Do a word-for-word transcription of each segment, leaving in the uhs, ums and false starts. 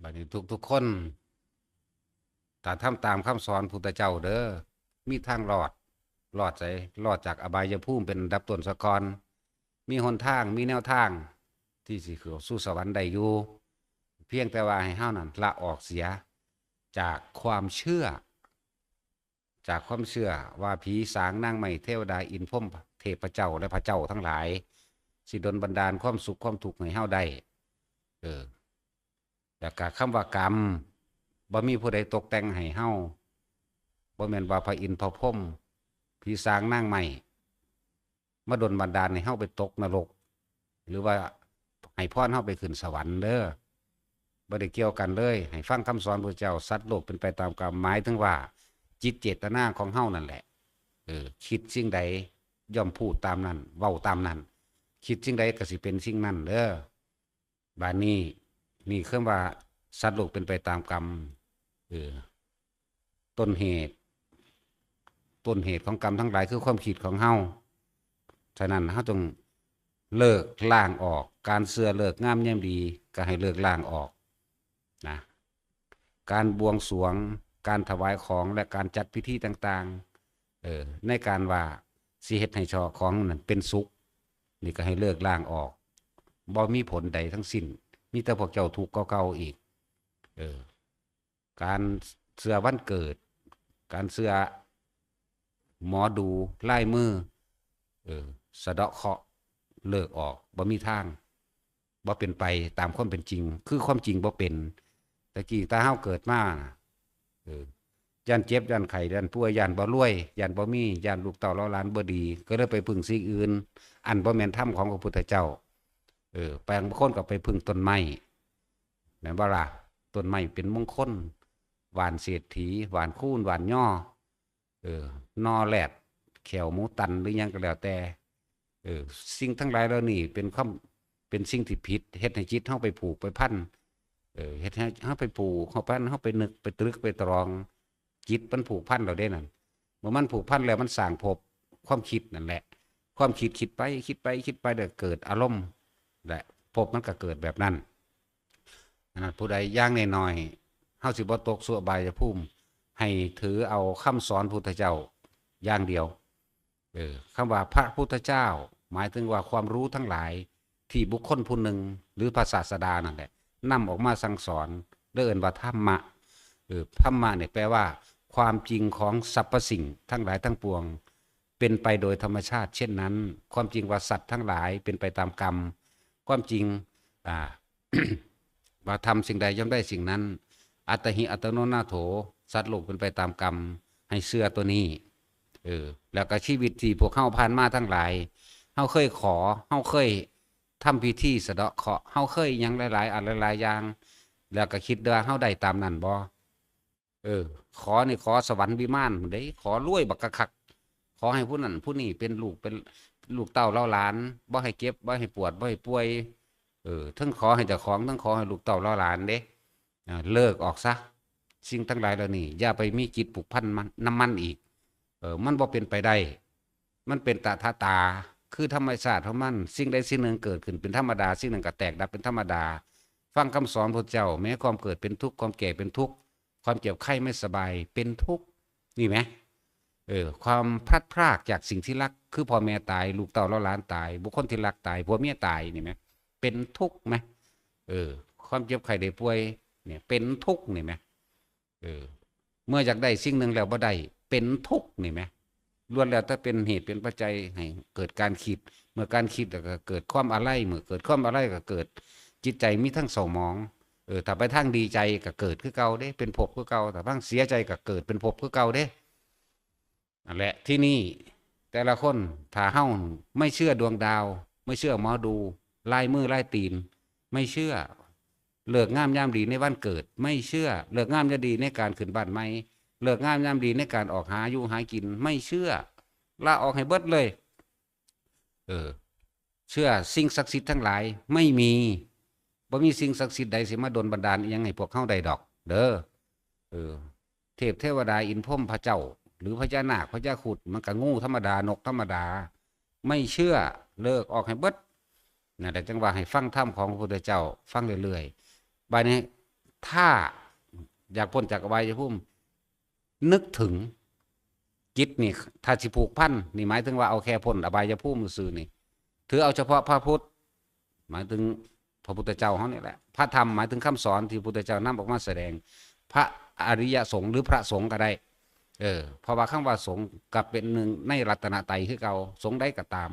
บัดนี้ทุกๆคน ถ้าทำตามคำสอนพุทธเจ้าเด้อ มีทางรอด รอดไส รอดจากอบายภูมิเป็นอันดับต้นซะก่อน มีหนทาง มีแนวทาง ที่สิเข้าสู่สวรรค์ได้อยู่ เพียงแต่ว่าให้เฮานั้นละออกเสีย จากความเชื่อ จากความเชื่อว่าผีสางนางไม้เทวดาอินทร์พรหมเทพเจ้าและพระเจ้าทั้งหลาย สิดลบันดาลความสุขความทุกข์ให้เฮาได้ เออ แล้วก็คำว่ากรรม บ่มีผู้ใดตกแต่งให้เฮา บ่แม่นว่าพระอินทร์พระพรหม ผีสางนางไม้ มาดลบันดาลให้เฮาไปตกนรก หรือว่าให้พรเฮาไปขึ้นสวรรค์เด้อ บ่ได้เกี่ยวกันเลย ให้ฟังคำสอนพระเจ้า สัตว์โลกเป็นไปตามกรรม หมายถึงว่าจิตเจตนาของเฮานั่นแหละ เออ คิดสิ่งใดย่อมพูดตามนั้น เว้าตามนั้น คิดสิ่งใดก็สิเป็นสิ่งนั้นเด้อ บาดนี้ นี่คือว่าสัตว์โลกเป็นไปตามกรรม เออ ต้นเหตุ ต้นเหตุของกรรมทั้งหลายคือความคิดของเฮา ฉะนั้นเฮาต้องเลิกล้างออก การเชื่อเลิกงามยามดีก็ให้เลิกล้างออกนะ การบวงสรวง การถวายของ และการจัดพิธีต่างๆ เออ ในการว่าสิเฮ็ดให้เจ้าของนั้นเป็นสุข นี่ก็ให้เลิกล้างออก บ่มีผลใดทั้งสิ้น มีแต่พวกเจ้าทุกข์กว่าเก่าอีก เออ การเชื่อวันเกิด การเชื่อหมอดูลายมือ เออ สะเดาะเคราะห์ เลิกออก บ่มีทาง บ่เป็นไปตามความเป็นจริง คือความจริงบ่เป็น แต่กี้ตาเฮาเกิดมาน่ะ เออ ย้านเจ็บ ย้านไข้ ย้านป่วย ย้านบ่รวย ย้านบ่มี ย้านลูกเต้าเหล่าหลานบ่ดี ก็เลยไปพึ่งสิ่งอื่น อันบ่แม่นธรรมของพระพุทธเจ้า เออ บางคนก็ไปพึ่งต้นไม้ แม่นบ่ล่ะ ต้นไม้เป็นมงคล หว่านเศรษฐี หว่านคูน หว่านยอ เออ นอแรด แข้วหมูตัน หรือหยังก็แล้วแต่ เออ สิ่งทั้งหลายเหล่านี้เป็นความ เป็นสิ่งที่ผิด เฮ็ดให้จิตเฮาไปผูกไปพัน เออ เฮ็ดให้เฮาไปผูกเฮาพัน เฮาไปนึกไปตรึกไปตรอง จิตมันผูกพันแล้วเด้นั่น เมื่อมันผูกพันแล้วมันสร้างภพ ความคิดนั่นแหละ ความคิดคิดไปคิดไปคิดไปแล้วเกิดอารมณ์ และภพมันก็เกิดแบบนั้น อันนั้นผู้ใดอย่างน้อยๆ เฮาสิบ่ตกสู่อบายภูมิ ให้ถือเอาคำสอนพุทธเจ้าอย่างเดียว เออ คำว่าพระพุทธเจ้า หมายถึงว่าความรู้ทั้งหลายที่บุคคลผู้หนึ่ง หรือพระศาสดานั่นแหละ นำออกมาสั่งสอน เรียกว่าธรรมะ เออ ธรรมะเนี่ยแปลว่า ความจริงของสรรพสิ่งทั้งหลายทั้งปวง เป็นไปโดยธรรมชาติเช่นนั้น ความจริงว่าสัตว์ทั้งหลายเป็นไปตามกรรม ความจริง อ่า ว่าทำสิ่งใดย่อมได้สิ่งนั้น อัตตหิอัตโนนาโถ สัตว์โลกเป็นไปตามกรรม ให้เชื่อตัวนี้ เออ แล้วก็ชีวิตที่พวกเฮาผ่านมาทั้งหลาย เฮาเคยขอ เฮาเคยทำพิธีสะเดาะเคราะห์ เฮาเคยหยังหลายๆ อันหลายๆ อย่าง แล้วก็คิดว่าเฮาได้ตามนั้นบ่ เออ ขอนี่ขอสวรรค์วิมานพุ้นเด้ ขอรวยบักคักๆ ขอให้ผู้นั้นผู้นี้เป็นลูกเป็นลูกเต้าเหล่าหลาน บ่ให้เจ็บ บ่ให้ปวด บ่ให้ป่วย เออ ทั้งขอให้เจ้าของ ทั้งขอให้ลูกเต้าเหล่าหลานเด้ อ่า เลิกออกซะ สิ่งทั้งหลายเหล่านี้ อย่าไปมีจิตผูกพันมัน นำมันอีก เออ มันบ่เป็นไปได้ มันเป็นตถาตา คือธรรมชาติของมัน สิ่งใดสิ่งหนึ่งเกิดขึ้นเป็นธรรมดา สิ่งนั้นก็แตกดับเป็นธรรมดา ฟังคำสอนพระเจ้า แม้ความเกิดเป็นทุกข์ ความแก่เป็นทุกข์ ความเจ็บไข้ไม่สบายเป็นทุกข์ นี่ไหม เออ ความพลัดพรากจากสิ่งที่รัก คือพ่อแม่ตาย ลูกเต้าเหล่าหลานตาย บุคคลที่รักตาย ผัวเมียตาย นี่ไหม เป็นทุกข์ไหม เออ ความเจ็บไข้ได้ป่วย เนี่ย เป็นทุกข์ นี่ไหม เออ เมื่ออยากได้สิ่งหนึ่งแล้วบ่ได้ เป็นทุกข์ นี่ไหม ล้วนแล้วแต่เป็นเหตุเป็นปัจจัยให้เกิดการคิด เมื่อการคิดแล้วก็เกิดความอาลัย เมื่อเกิดความอาลัยก็เกิดจิตใจมีทั้งเศร้าหมอง เออ ถ้าไปทางดีใจก็เกิดคือเก่าเด้ เป็นภพคือเก่า ถ้าทางเสียใจก็เกิดเป็นภพคือเก่าเด้ นั่นแหละ ที่นี่แต่ละคน ถ้าเฮาไม่เชื่อดวงดาว ไม่เชื่อหมอดู ลายมือลายตีน ไม่เชื่อ ฤกษ์งามยามดีในวันเกิด ไม่เชื่อ ฤกษ์งามยามดีในการขึ้นบ้านใหม่ ฤกษ์งามยามดีในการออกหาอยู่หากิน ไม่เชื่อ ละออกให้เบิดเลย เออ เชื่อสิ่งศักดิ์สิทธิ์ทั้งหลาย ไม่มี บ่มีสิ่งศักดิ์สิทธิ์ใดสิมาดลบันดาลอิหยังให้พวกเฮาได้ดอก เด้อ เออ เทพเทวดาอินทร์พรหมพระเจ้า หรือพญานาคพญาครุฑ มันก็งูธรรมดา นกธรรมดา ไม่เชื่อ เลิกออกให้เบิด นั่นแหละจังว่าให้ฟังธรรมของพระพุทธเจ้า ฟังเรื่อยๆ บัดนี้ ถ้าอยากพ้นจากอบายภูมิ นึกถึง จิตนี่ ถ้าสิผูกพันนี่ หมายถึงว่าเอาแค่พ้นอบายภูมิซื่อๆนี่ ถือเอาเฉพาะพระพุทธ หมายถึงพระพุทธเจ้าเฮานี่แหละ พระธรรมหมายถึงคำสอนที่พระพุทธเจ้านำออกมาแสดง พระอริยสงฆ์หรือพระสงฆ์ก็ได้ เออ เพราะว่าคำว่าสงฆ์ก็เป็นหนึ่งในรัตนตรัยคือเก่า สงฆ์ใดก็ตาม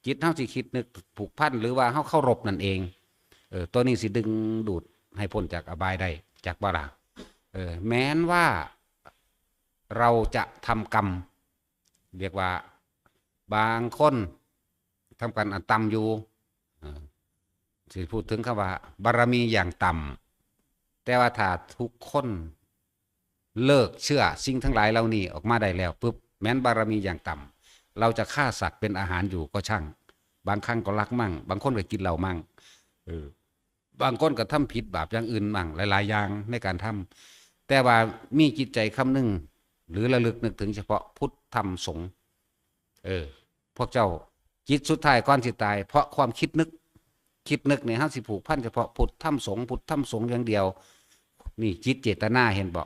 จิตเฮาสิคิดนึกผูกพัน หรือว่าเฮาเคารพนั่นเอง เออ ตัวนี้สิดึงดูดให้พ้นจากอบายได้ จักบ่ล่ะ เออ แม้นว่าเราจะทำกรรม เรียกว่าบางคนทำกรรมอันต่ำอยู่ เออ สิพูดถึงคำว่าบารมีอย่างต่ำ แต่ว่าถ้าทุกคนเลิกเชื่อสิ่งทั้งหลายเหล่านี้ออกมาได้แล้วปุ๊บ แม้นบารมีอย่างต่ำ เราจะฆ่าสัตว์เป็นอาหารอยู่ก็ช่าง บางครั้งก็ลักมั่ง บางคนก็กินเหล้ามั่ง เออ บางคนก็ทำผิดบาปอย่างอื่นมั่ง หลายๆ อย่างในการทำ แต่ว่ามีจิตใจคำนึง หรือระลึกนึกถึงเฉพาะพุทธธรรมสงฆ์ เออ พวกเจ้า จิตสุดท้ายก่อนสิตาย เพราะความคิดนึก คิดนึกนี่ เฮาสิผูกพันเฉพาะพุทธธรรมสงฆ์ พุทธธรรมสงฆ์อย่างเดียว นี่จิตเจตนา เห็นบ่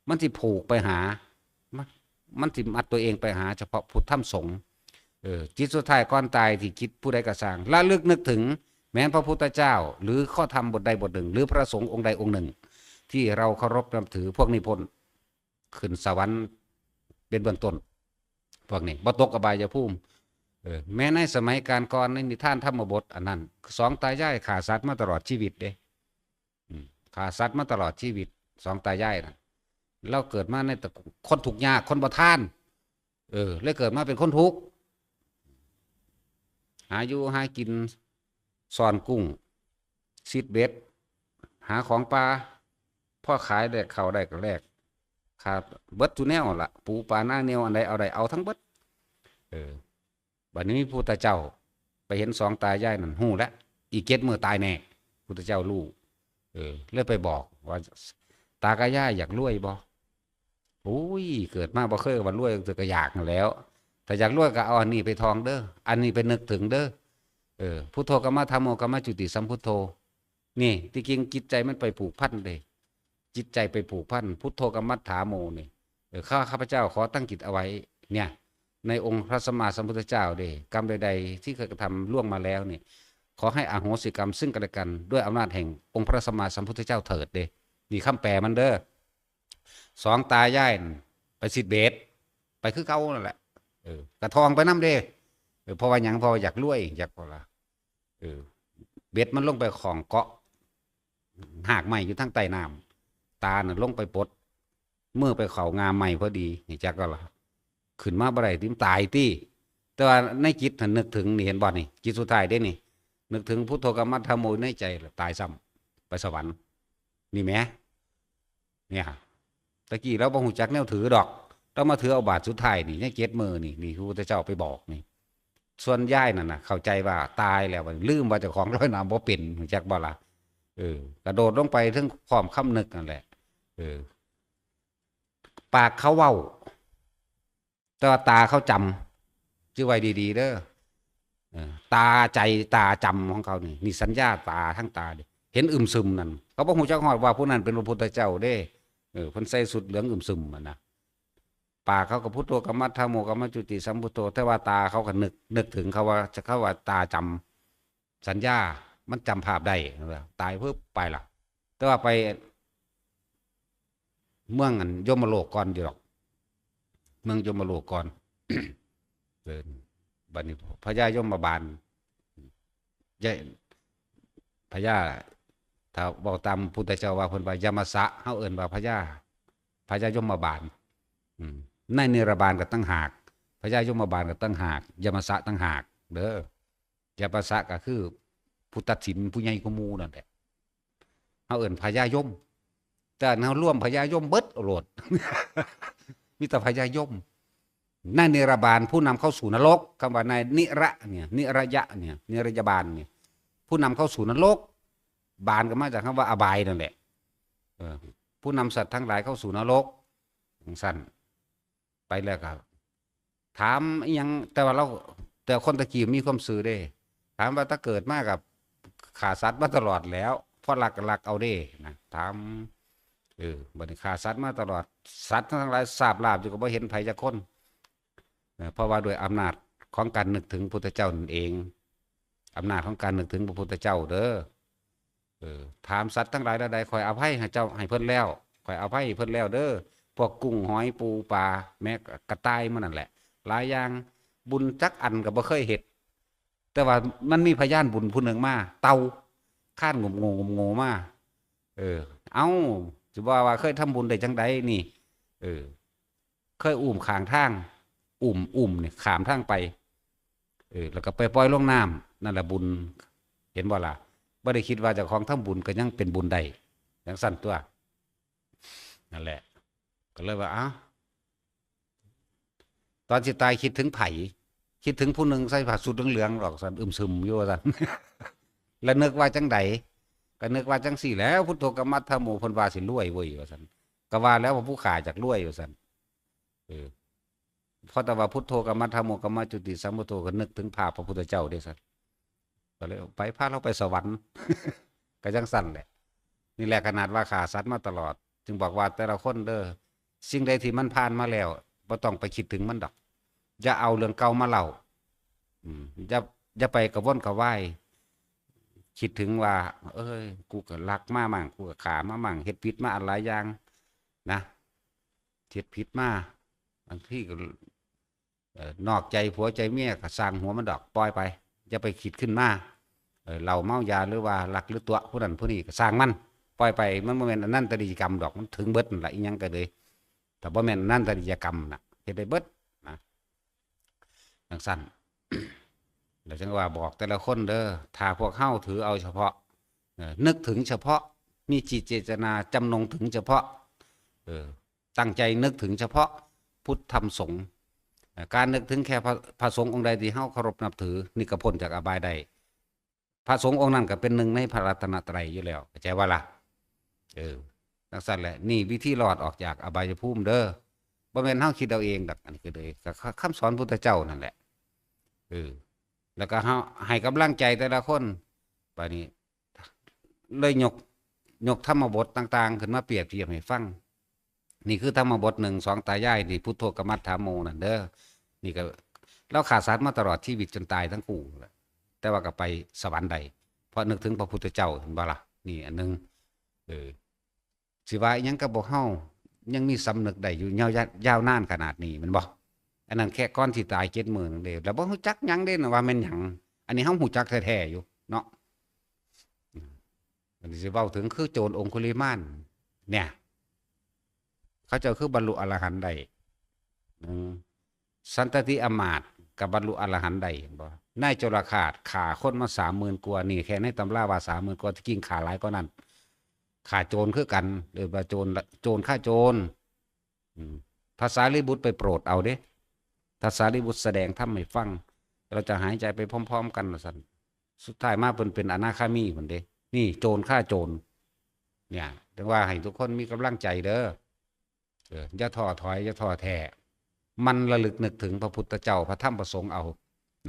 มันสิผูกไปหา มัน มันสิมัดตัวเองไปหาเฉพาะพุทธธรรมสงฆ์ เออ จิตสุดท้ายก่อนตายที่คิดผู้ใดก็ซ่าง ระลึกนึกถึง แม้นพระพุทธเจ้า หรือข้อธรรมบทใดบทหนึ่ง หรือพระสงฆ์องค์ใดองค์หนึ่ง ที่เราเคารพนับถือ พวกนี้พ้นขึ้นสวรรค์เป็นเบื้องต้น พวกนี้บ่ตกอบายภูมิ เออ แม้ในสมัยกาลก่อนในนิทานธรรมบทอันนั้น สองตายายฆ่าสัตว์มาตลอดชีวิตเด้ อืม ฆ่าสัตว์มาตลอดชีวิต สองตายายน่ะ ลาวเกิดมาในตระกูลคนทุกข์ยาก คนบ่ทาน เออ เลยเกิดมาเป็นคนทุกข์ หาอยู่หากิน ซ่อนกุ้ง ซิดเบ็ด หาของป่า พอขายได้ข้าวได้ก็แลก ขาดเบิดทุกแนวล่ะ ปูปลาหน้าแนวอันใดเอาได้เอาทั้งเบิด เออ บัดนี้มีพุทธเจ้า ไปเห็นสองตายายนั่น ฮู้แล้ว อีกเจ็ดมื้อตายแน่ พุทธเจ้ารู้ เออ เลยไปบอกว่า ตากับยายอยากรวยบ่ โอ้ย เกิดมาบ่เคยว่ารวย แต่ก็อยากนั่นแหล้ว ถ้าอยากรวยก็เอาอันนี้ไปท่องเด้อ อันนี้ไปนึกถึงเด้อ เออ พุทโธ กัมมะ ธัมโม กัมมะ จุติ สัมพุทโธ นี่ ที่จริงจิตใจมันไปผูกพันเด้ จิตใจไปผูกพัน พุทโธ กัมมะ ถาโม นี่ เออ ข้า ข้าพเจ้าขอตั้งจิตเอาไว้ เนี่ย ในองค์พระสัมมาสัมพุทธเจ้าเด้ กรรมใดๆ ที่เคยกระทำล่วงมาแล้วนี่ ขอให้อโหสิกรรมซึ่งกันและกัน ด้วยอำนาจแห่งองค์พระสัมมาสัมพุทธเจ้าเถิดเด้ นี่คำแปลมันเด้อ สองตายายนั่นไปซิดเบ็ด ไปคือเก่านั่นแหละ เออ กะท่องไปนำเด้ เออ เพราะว่าหยัง เพราะว่าอยากรวย อยาก เพราะว่า เออ เบ็ดมันลงไปข้องเกาะหากไม้อยู่ทางใต้น้ำ ตาน่ะลงไปปด มือไปเข้าง่ามไม้พอดี นี่จักก็ล่ะ ขึ้นมาบ่ได้ติ มันตายติ แต่ว่าในจิตหั้นนึกถึง นี่เห็นบ่นี่ จิตสุดท้ายเด้นี่ นึกถึงพุทโธ กัมมะ ธัมโม ในใจ ตายซ้ำ ไปสวรรค์ นี่แหม เนี่ย ตะกี้ลาวบ่ฮู้จักแนวถือดอก ลาวมาถือเอาบาทสุดท้ายนี่ ในเจ็ดมื้อนี่ นี่พระพุทธเจ้าไปบอกนี่ ส่วนยายนั่นน่ะ เข้าใจว่าตายแล้ว ลืมว่าเจ้าของลอยน้ำบ่เป็น ฮู้จักบ่ล่ะ เออ กระโดดลงไปเทิงพร้อมคำนึกนั่นแหละ เออ ปากเขาเว้า แต่ว่าตาเขาจำ จื่อไว้ดีๆ เด้อ เออ ตาใจตาจำของเขานี่ นี่สัญญาตาทั้งตาเด้ เห็นอึมซึมนั่น เขาบ่ฮู้จักฮอดว่าผู้นั้นเป็นพระพุทธเจ้าเด้ เออ เพิ่นใส่ชุดเหลืองอึมซึมหั่นนะ ปากเขาก็พุทโธ กัมมะ ธัมโม กัมมะ จุติ สัมพุทโธ แต่ว่าตาเขาก็นึก นึกถึงเขาว่า เขาว่าตาจำ สัญญา มันจำภาพได้ ตายปุ๊บไปละ แต่ว่าไปเมืองอันยมโลกก่อนอยู่ดอก เมืองยมโลกก่อน เออ บัดนี้พญายมบาล ยะ พญา ถ้าเว้าตามพุทธเจ้าว่า เพิ่นว่ายมสะ เฮาเอิ้นว่าพญา พญายมบาล อืม ในนิรบาลก็ต่างหาก พญายมบาลก็ต่างหาก ยมสะต่างหาก เด้อ ยมสะก็คือผู้ตัดสิน ผู้ใหญ่กว่าหมู่นั่นแหละ เฮาเอิ้นพญายม แต่อันเฮารวมพญายมเบิดเอาโลด มีแต่พญายม ในนิรบาล ผู้นำเข้าสู่นรก คำว่าในนิระเนี่ย นิระยะเนี่ย นิรยบาลเนี่ย ผู้นำเข้าสู่นรก บาลก็มาจากคำว่าอบายนั่นแหละ เออ ผู้นำสัตว์ทั้งหลายเข้าสู่นรก จั่งซั้น ไปแล้วก็ถามอิหยัง แต่ว่าเรา แต่คนตะกี้มีความซื่อเด้ ถามว่าถ้าเกิดมากับฆ่าสัตว์มาตลอดแล้ว ปลักลักเอาเด้นะ ถาม เออ บัดนี้ฆ่าสัตว์มาตลอด สัตว์ทั้งหลายสาบลาบอยู่ ก็บ่เห็นไผจักคน เออ เพราะว่าด้วยอำนาจของการนึกถึงพุทธเจ้านั่นเอง อำนาจของการนึกถึงพระพุทธเจ้าเด้อ เออ ถามสัตว์ทั้งหลายแล้วใด ข้อยอภัยให้เจ้า ให้เพิ่นแล้ว ข้อยอภัยให้เพิ่นแล้วเด้อ พวกกุ้งหอยปูปลา แม้กระต่ายมันนั่นแหละ หลายอย่าง บุญจักอันก็บ่เคยเฮ็ด แต่ว่ามันมีพยานบุญผู้หนึ่งมา เต่า คานงมโงมโงมา เออ เอ้า สิว่า ว่าเคยทำบุญได้จังใดนี่ เออ เคยอุ้มข้างทาง อุ้ม อุ้มเนี่ยข้ามทางไป เออ แล้วก็ไปปล่อยลงน้ำ นั่นแหละบุญ เห็นบ่ล่ะ บ่ได้คิดว่าเจ้าของทำบุญก็ยังเป็นบุญได้ จั่งซั้นตั๊ว นั่นแหละ ก็เลยว่า เอ้า ตอนสิตายคิดถึงไผ คิดถึงผู้หนึ่งใส่ผ้าสุดเหลืองๆ ดอกซั้น อึมครึมอยู่ว่าซั้น แล้วนึกว่าจังใด ก็นึกว่าจั่งซี้แหล้ว พุทโธ กัมมัฏฐโม เพิ่นว่าสิรวยเว้ย ว่าซั้น ก็ว่าแล้วว่าผู้ฆ่าอยากรวย ว่าซั้น เออ เพราะแต่ว่าพุทโธ กัมมัฏฐโม กัมมะจุติสัมปันโน ก็นึกถึงภาพพระพุทธเจ้าเด้ซั้น ก็เลยไป พาลาวไปสวรรค์ ก็จั่งซั้นแหละ นี่แหละ ขนาดว่าฆ่าสัตว์มาตลอด จึงบอกว่าแต่ละคนเด้อ สิ่งใดที่มันผ่านมาแล้ว บ่ต้องไปคิดถึงมันดอก อย่าเอาเรื่องเก่ามาเล่า อืม อย่า อย่าไปกระวนกระวาย คิดถึงว่า เอ้ย กูก็ลักมามั่ง กูก็ฆ่ามามั่ง เฮ็ดผิดมาอันหลายอย่างนะ เฮ็ดผิดมา บางทีก็ เอ่อ นอกใจผัวใจเมียก็ซ่างหัวมันดอก ปล่อยไป อย่าไปคิดขึ้นมา เอ่อ เหล้าเมายา หรือว่าลักหรือตั๋วผู้นั้นผู้นี้ก็ซ่างมัน ปล่อยไป มันบ่แม่นอนันตริยกรรมดอก มันถึงเบิดนั่นล่ะ อีหยังก็เลย แต่บ่แม่นอนันตริยกรรมน่ะ เฮ็ดได้เบิดนะ จั่งซั้น แล้วจั่งว่าบอกแต่ละคนเด้อ ถ้าพวกเฮาถือเอาเฉพาะ เอ่อ นึกถึงเฉพาะ มีจิตเจตนาจำนงถึงเฉพาะ เออ ตั้งใจนึกถึงเฉพาะพุทธธรรมสงฆ์ เอ่อ การนึกถึงแค่พระ พระสงฆ์องค์ใดที่เฮาเคารพนับถือ นี่ก็พ้นจากอบายได้ พระสงฆ์องค์นั้นก็เป็นหนึ่งในพระรัตนตรัยอยู่แล้ว เข้าใจบ่ล่ะ เออ จั่งซั้นแหละ นี่วิธีรอดออกจากอบายภูมิเด้อ บ่แม่นเฮาคิดเอาเองดอก อันนี้ก็เลย ก็คำสอนพุทธเจ้านั่นแหละ เออ แล้วก็เฮาให้กำลังใจแต่ละคน บัดนี้ เลยยก ยกธรรมบทต่างๆ ขึ้นมาเปรียบเทียบให้ฟัง นี่คือธรรมบทหนึ่งสองตายาย นี่พุทโธ กัมมัฏฐโม นั่นเด้อ นี่ก็ ลาวฆ่าสัตว์มาตลอดชีวิตจนตายทั้งคู่แหละ แต่ว่าก็ไปสวรรค์ได้ เพราะนึกถึงพระพุทธเจ้า เห็นบ่ล่ะ นี่อันหนึ่ง เออ สิว่าอิหยังกับพวกเฮา ยังมีสำนึกได้อยู่ยาวยาวยาวนานขนาดนี้ แม่นบ่ อันนั้นแค่ก่อนสิตายเจ็ดมื้อนึงเด้ แล้วบ่ฮู้จักหยังเด้นะว่าแม่นหยัง อันนี้เฮาฮู้จักแท้ๆ อยู่เนาะ อืม อันนี้สิเว้าถึงคือโจรองคุลิมาน เนี่ย เขาเจ้าคือบรรลุอรหันต์ได้ อืม สันตติอมาตย์ก็บรรลุอรหันต์ได้ เห็นบ่ นายโจรฆาตฆ่าคนมาสามหมื่นกว่า นี่แค่ในตำราว่าสามหมื่นกว่า ที่จริงฆ่าหลายกว่านั้น ฆ่าโจรคือกัน เรียกว่าโจรละ โจรฆ่าโจร อืม พระสารีบุตรไปโปรดเอาเด้ พระสารีบุตรแสดงธรรมให้ฟัง เราจะหายใจไปพร้อมๆ กันว่าซั่น สุดท้ายมาเพิ่นเป็นอนาคามีพุ้นเด้ นี่โจรฆ่าโจร เนี่ย ถึงว่าให้ทุกคนมีกำลังใจเด้อ เออ อย่าท้อถอย อย่าท้อแท้ หมั่นระลึกนึกถึงพระพุทธเจ้า พระธรรม พระสงฆ์เอา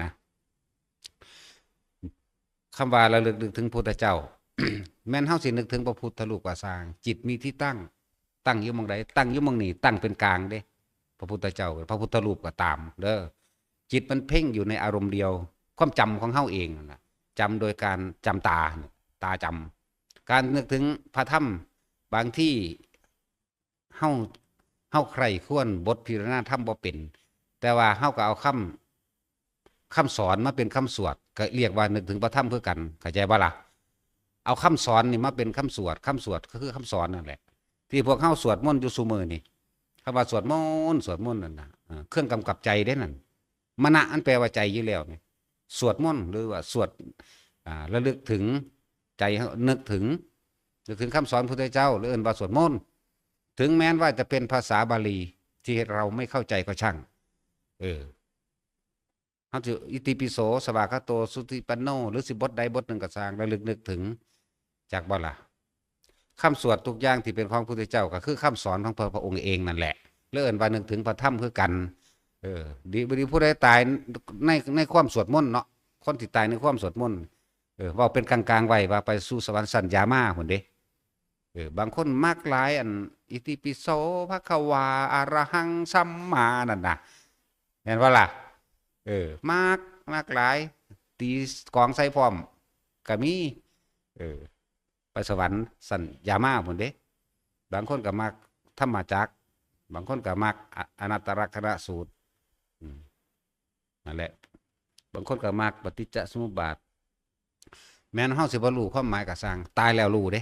นะ คำว่าระลึกนึกถึงพุทธเจ้า แม่นเฮาสินึกถึงพระพุทธรูปก็ซ่าง จิตมีที่ตั้ง ตั้งอยู่หม่องใด ตั้งอยู่หม่องนี้ ตั้งเป็นกลางเด้ พระพุทธเจ้า พระพุทธรูปก็ตามเด้อ จิตมันเพ่งอยู่ในอารมณ์เดียว ความจำของเฮาเองนั่นน่ะ จำโดยการจำตา ตาจำ การนึกถึงพระธรรม บางทีเฮา เฮาใคร่ครวญบทพิจารณาธรรมบ่เป็น แต่ว่าเฮาก็เอาคำ คำสอนมาเป็นคำสวด ก็เรียกว่านึกถึงพระธรรมคือกัน เข้าใจบ่ล่ะ เอาคำสอนนี่มาเป็นคำสวด คำสวดก็คือคำสอนนั่นแหละ ที่พวกเฮาสวดมนต์อยู่ซุมื้อนี่ คำว่าสวดมนต์ สวดมนต์นั่นน่ะ เอ่อ เครื่องกำกับใจเด้นั่น มนะ อันแปลว่าใจอยู่แล้วนี่ สวดมนต์ หรือว่าสวด อ่า ระลึกถึง ใจเฮานึกถึง นึกถึงคำสอนพุทธเจ้า หรือเอิ้นว่าสวดมนต์ ถึงแม้นว่าจะเป็นภาษาบาลีที่เราไม่เข้าใจก็ช่าง เออ เฮาสิ อิติปิโส สวากขาโต สุปฏิปันโน หรือสิบทใดบทหนึ่งก็ซ่าง ระลึกนึกถึง จักบ่ล่ะ คำสวดทุกอย่างที่เป็นของพุทธเจ้าก็คือคำสอนของพระ พระองค์เองนั่นแหละ เลยเอิ้นว่านึกถึงพระธรรมคือกัน เออ ดีบ่ดีผู้ใดตายใน ในความสวดมนต์เนาะ คนที่ตายในความสวดมนต์ เอ อ เว้าเป็นกลางๆไว้ ว่าไปสู่สวรรค์ชั้นยามาพุ้นเด้ เออ บางคนมักหลายอัน อิติปิโส ภะคะวา อะระหัง สัมมา นั่นน่ะ แม่นบ่ล่ะ เออ มัก มักหลาย ตีกลองใส่พร้อม ก็มี เออ ไปสวรรค์ชั้นยามาพุ้นเด้ บางคนก็มักธรรมจักร บางคนก็มักอ- อนัตตลักษณสูตร อืม นั่นแหละ บางคนก็มักปฏิจจสมุปบาท แม้นเฮาสิบ่รู้ความหมายก็ซ่าง ตายแล้วรู้เด้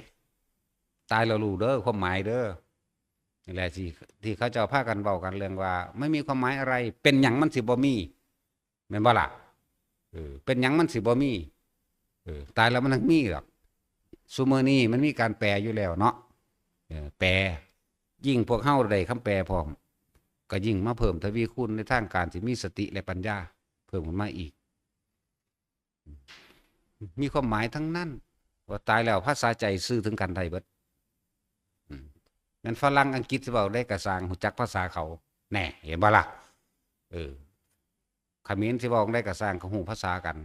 ตายแล้วรู้เด้อ ความหมายเด้อ นี่แหละที่ ที่เขาเจ้าพากันเว้ากันเรื่องว่า ไม่มีความหมายอะไร เป็นหยังมันสิบ่มี แม่นบ่ล่ะ เออ เป็นหยังมันสิบ่มี เออ ตายแล้วมันต้องมีดอก ซุมื้อนี้มันมีการแปลอยู่แล้วเนาะ เออ แปล ยิ่งพวกเฮาได้คำแปลพร้อม ก็ยิ่งมาเพิ่มทวีคูณในทางการที่มีสติและปัญญา เพิ่มขึ้นมาอีก มีความหมายทั้งนั้น ว่าตายแล้วภาษาใจสื่อถึงกันได้เบิด อืม แม่นฝรั่งอังกฤษสิเว้าได้ก็ซ่าง ฮู้จักภาษาเขา แน่ เห็นบ่ล่ะ เออ เขมรสิเว้าได้ก็ซ่าง เขาฮู้ภาษากัน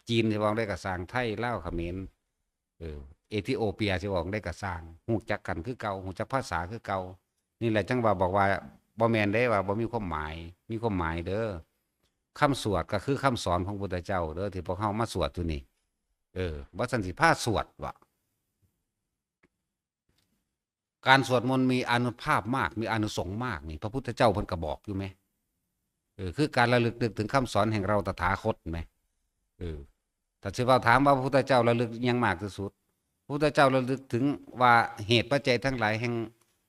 จีนสิเว้าได้ก็ซ่าง ไทย ลาว เขมร เออ เอธิโอเปียสิเว้าได้ก็ซ่าง ฮู้จักกันคือเก่า ฮู้จักภาษาคือเก่า นี่แหละจั่งว่าบอกว่า บ่แม่นเด้ว่าบ่มีความหมาย มีความหมายเด้อ คำสวดก็คือคำสอนของพุทธเจ้าเด้อ ที่พวกเฮามาสวดอยู่นี่ เออ บ่ซั้นสิพาสวดวะ การสวดมนต์มีอานุภาพมาก มีอานิสงส์มากนี่ พระพุทธเจ้าเพิ่นก็บอกอยู่แหม เออ คือการระลึกนึกถึงคำสอนแห่งเราตถาคตแหม เออ ถ้าสิว่าถามว่าพระพุทธเจ้าระลึกอิหยังมากที่สุด พระพุทธเจ้าระลึกถึงว่าเหตุปัจจัยทั้งหลายแห่ง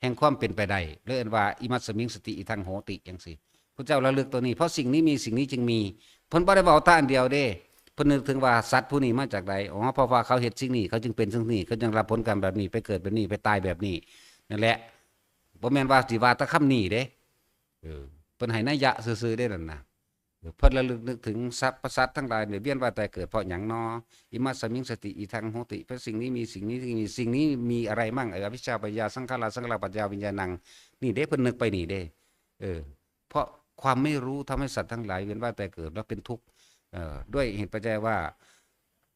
แห่งความเป็นไปได้ หรือเอิ้นว่า อิมัสมิงสติ อิทังโหติ จั่งซี้ พระเจ้าระลึกตัวนี้ เพราะสิ่งนี้มี สิ่งนี้จึงมี เพิ่นบ่ได้เว้าแต่อันเดียวเด้ เพิ่นนึกถึงว่าสัตว์ผู้นี้มาจากใด อ๋อ เพราะว่าเขาเฮ็ดสิ่งนี้ เขาจึงเป็นสิ่งนี้ เขาจึงรับผลกรรมแบบนี้ ไปเกิดแบบนี้ ไปตายแบบนี้ นั่นแหละ บ่แม่นว่าสิว่าแต่คำนี้เด้ เออ เพิ่นให้นัยยะซื่อๆเด้นั่นน่ะ เออ เพิ่นระลึกนึกถึงสรรพสัตว์ทั้งหลายเนี่ย เวียนว่ายตายเกิดเพราะหยังน้อ อิมัสมิงสติ อิทังโหติ เพราะสิ่งนี้มี สิ่งนี้จึงมี สิ่งนี้มีอะไรมั่ง เออ อวิชชา ปัจจยา สังขารา สังขารา ปัจจยา วิญญาณัง นี่เด้ เพิ่นนึกไปนี่เด้ เออ เพราะความไม่รู้ทำให้สัตว์ทั้งหลายเวียนว่ายตายเกิดแล้วเป็นทุกข์ เอ่อ ด้วยเหตุปัจจัยว่า